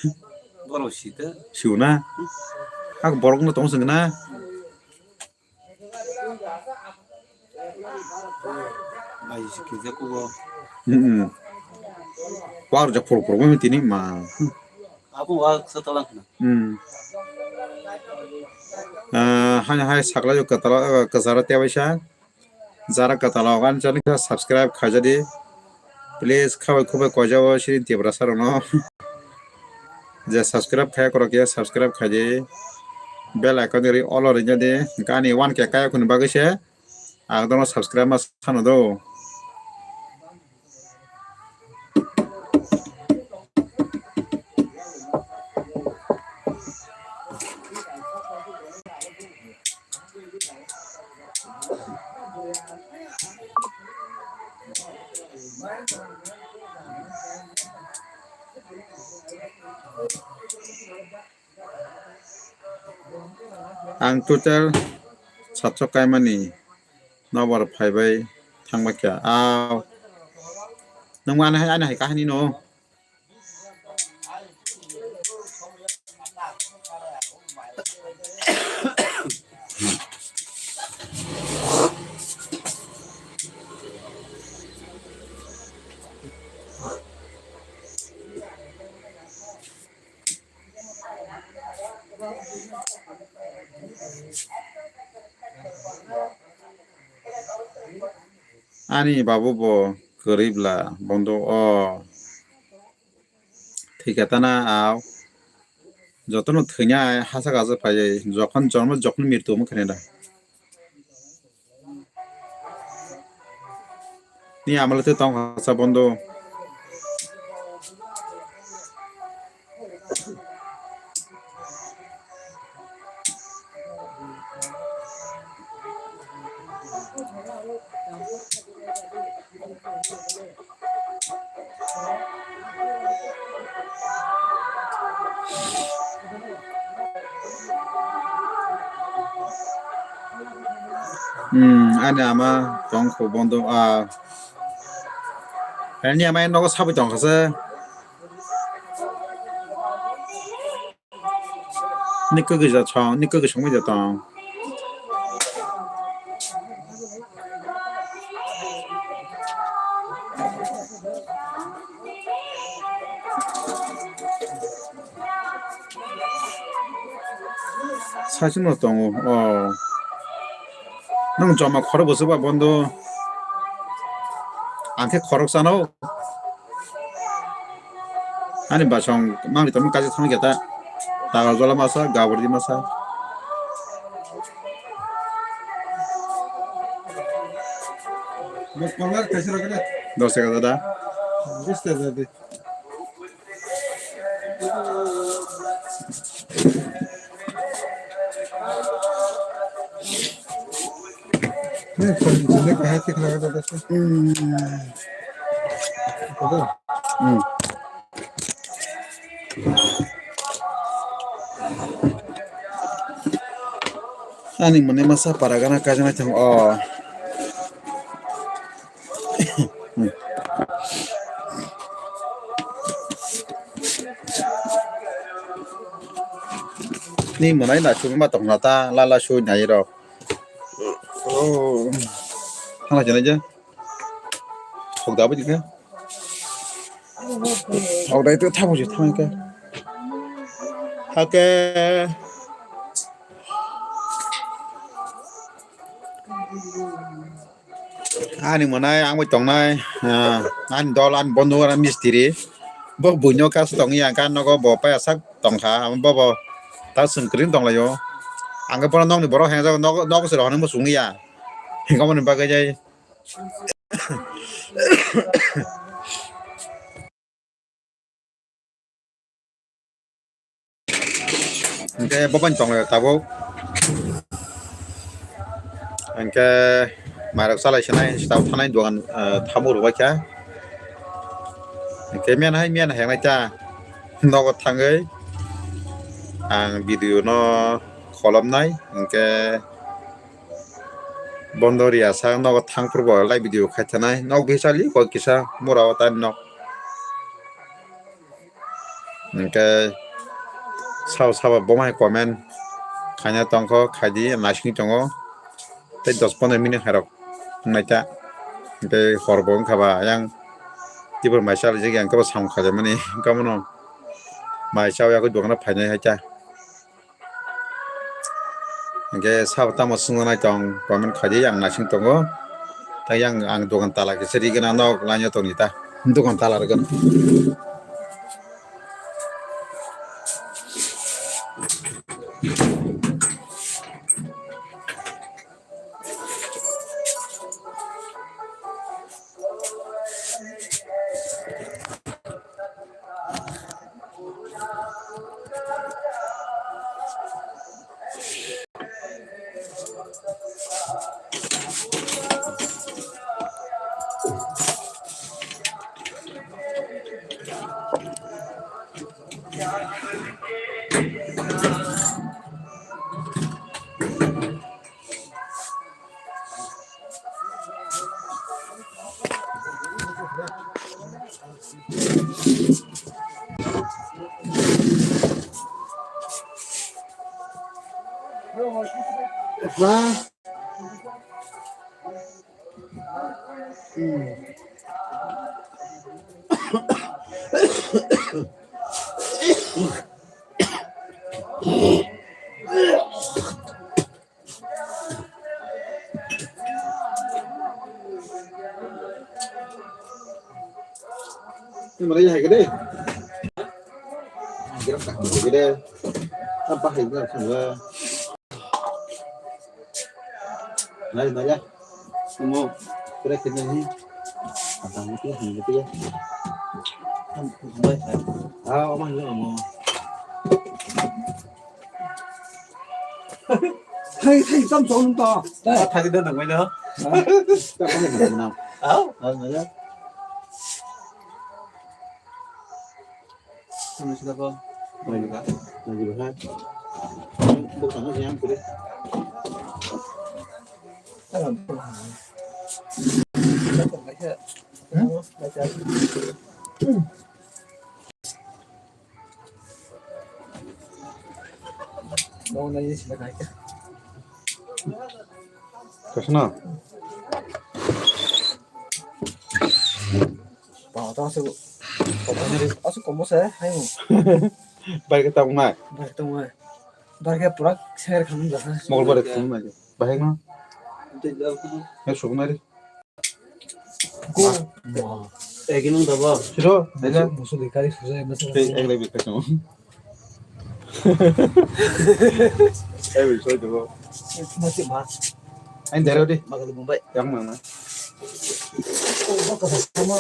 Borok sita. Siuna. Ak borok no tong swngna. Bai sikijak kubo. Hmm. War ja phur phur tini ma. Abo wa sa talang khna. Hmm. Ah, hai hai sakla yo katala kasara te baisa. Jara katala ogan channel khe subscribe khaijadi. Please khabai khubai koijao sini Tiprasa rokno. Je subscribe khaya korok ya subscribe khaidi. Bell icon ri all ri jadi. Gani one K kaya khuni bagwi se. Ang dono subscribe ma sano do. Ang total satso kaimani nobar phaibai thangbai kha. Aw. Nung ani hai, ani hai kahini no. Ani babu bo kwrwi bla bondo o thwikha tana aw jotono thwinai hachak hachak phaiwi jokhon jonmo jokhon mrityu wngkha nai da. Ni amala tei tong kha sa bondo. Hmm, ani ama tong kho bondo, ah. Ani ama nogo sabui tong kha se. Ni kwgwi ja chong, ni kwgwi songwi ja tong. Saichung no tongo. Oh. Nung joma khorok bwswk ba bondo. Ang khe khorok chano. Ani basong mangni tongmani kaisa thangwi khe ta. Tagarjala masa, Gabordi masa. Dos taka dada. Dos taka dada. Hmm. Ani mone masa para gana kajaknai tong o. Ni mwnai na chubui ma tongna ta la la sui nai rok. Oh. Hala jana ja. Hok da bujikha. Hok dai to thabo je thangka. Hake. Ani mwnai, ang bai tongnai, ah, ani dol, ani bondhu, ani mistiri. Bo buino kas tongya, kan nogo bo paya sak tongkha, abo bo ta swng kwrwng tonglaio. Ang khe bono nokni borok hengjago, nok, nok se rohornwi muchungya. Hingkhe aboni bagwi jai. Hingke bo bai tonglaio tabuk. Hingke mairok chalai sinai, sitao thanai dogan, eh, tamo rwbaikha. Hingke miyan hai, miyan hai wngnai ta. Nogo thangwi ang video no kholopnai, hingke bondo riya sak nogo thangphuru bo live video khaithanai. Nok bwsali kok kisa mura o tani nok. Hingke sabo sabo bo mai comment khaina tongkho, khaidi naising tongo. Tei dos pondro minute khairok wngnaita. Hingke horbo wngkha ba ayang tibur mai chalijak yang kebo samung khajaimani wngkha bono mai chao yagwi dogano phainai haikha. Hingke sabo tamo swngnai tong comment khaidi ang naising tongo. Tei yang ang dogan tala kisa rigwna nok lainw tongdi ta. Dogan tala rwgwna. Ni mana ya hai gede. Gerak tak gede. Apa hai gerak semua. Nai nai ya. Semua. Kira kira ni. Apa mesti ya, mesti ya. Ah, omang ni omong. Thai, thai, tam chong to. Ah, thai de nang mai no. Ta pa ni na. Ah, ah, ya. Sini sila ko. Mai ka. Mai ka. Bukan yang kiri. Kasno? Ba, ta asuk, asuk komo se, hai mo. Bai ka tong nai. Bai tong nai. Barga pura share khamung jasa. Mongol bare khum nai. Bahai no. Tei jal khum. He suk nai. Ko. Egi nung dabo. Siro, nai ja. Musu di kari sujai masa. Tei ek lai bi khachung. Ei, sorry, dabo. Masi ma. Ain dero di. Magal Mumbai. Yang mana? Oh, baka sama.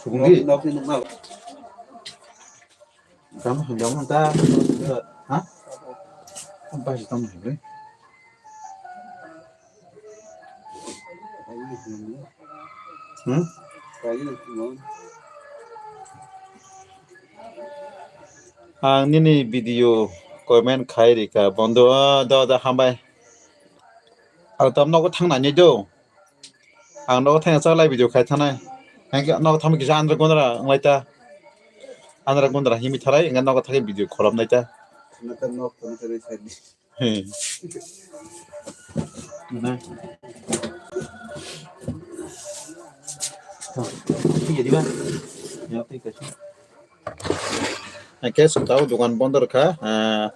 Subungi. Nok, nok, nok, nok. Kamu hendak nang ta. Ha? Apa sih kamu ini? Hmm? Ang nini video comment khai rika bondo, ah, do, do, hambai. Ang tam nogo thang nai do. Ang nogo thang cha lai video khai thanai. Ang nogo thang kisa andra gondra ang lai ta. Andra gondra himi tharai ang nogo thang video kholom nai ta. Nata nok, nata ri sai. He. Mana? Tuh, ini jadi, Bang. Ya, oke, kasih. Oke, sengtao dukan bondo rwkha. Ah,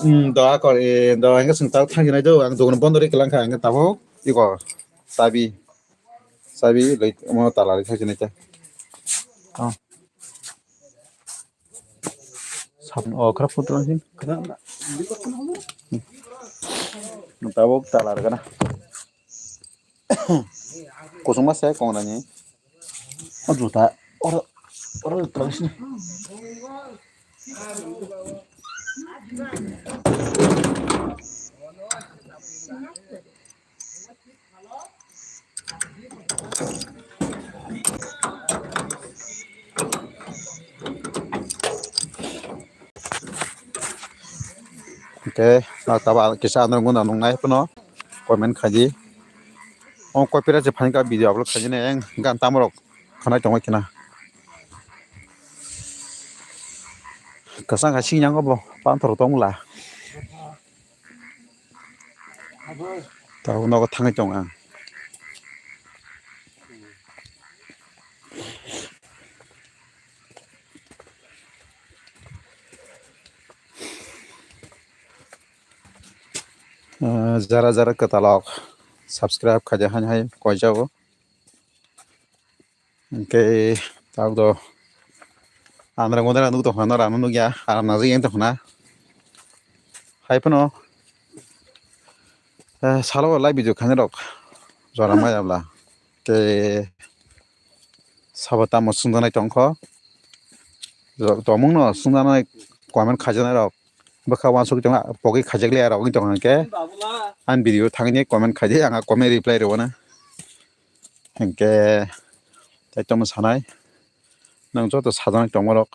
hmm, doa kor, eh, doa hingke sengtao thang jinai do, ang dukan bondo ri kelang kha, hingke tabuk iko sabi, sabi loi mo tala ri thang jinai ta. Oh. Sabun, oh, khara photo nang sin. Tabuk tala rwgana. Kusung ma se kong rani. O juta. Oro, oro tala sin. Hingke, ah, taba kisa ano nung nai pono comment khaidi. O copyright se phankha video upload khaidi ne, eng gan tamrok khanai tongwi khna. Kwchang hai sing yang obo panthor tongla. Tabuk nogo thangwi tongo ang. Ah, jara jara kwtalok subscribe khaidi haino hai koijago. Hingke tabuk do andra gondra nuk tongkha, norano nukya, aram najak yang tongkha na. Hai phano, eh, salo live video khainai rok jora maya bla. Ke sabo tamo sungjaknai tongkho. Jo-, tomungno sungjaknai comment khaijaknai rok. Bwkha uansuk tongo, pogwi khaijak liya rok wng tongkha hwnkhe. Ani video thangni comment khaidi, ang a comment reply rwna. Hingke tei tongma sanai, nwng joto sajaknai tongmarok,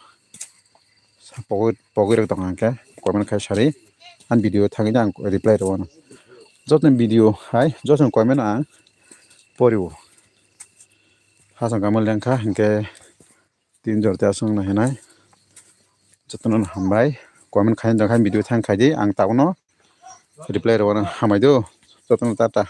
sa pogwi, pogwirok tongkha hwnkhe comment khai sari, ani video thangwi ang reply rwno. Jotoni video hai, jotoni comment no ang porio. Hasong kamo lengkha hwnkhe tin jor te aswk wngna hinai. Jotono hambai. Comment khai, jang khai video thang khai di, ang tabukno reply rwna hambai do. Jotono tata.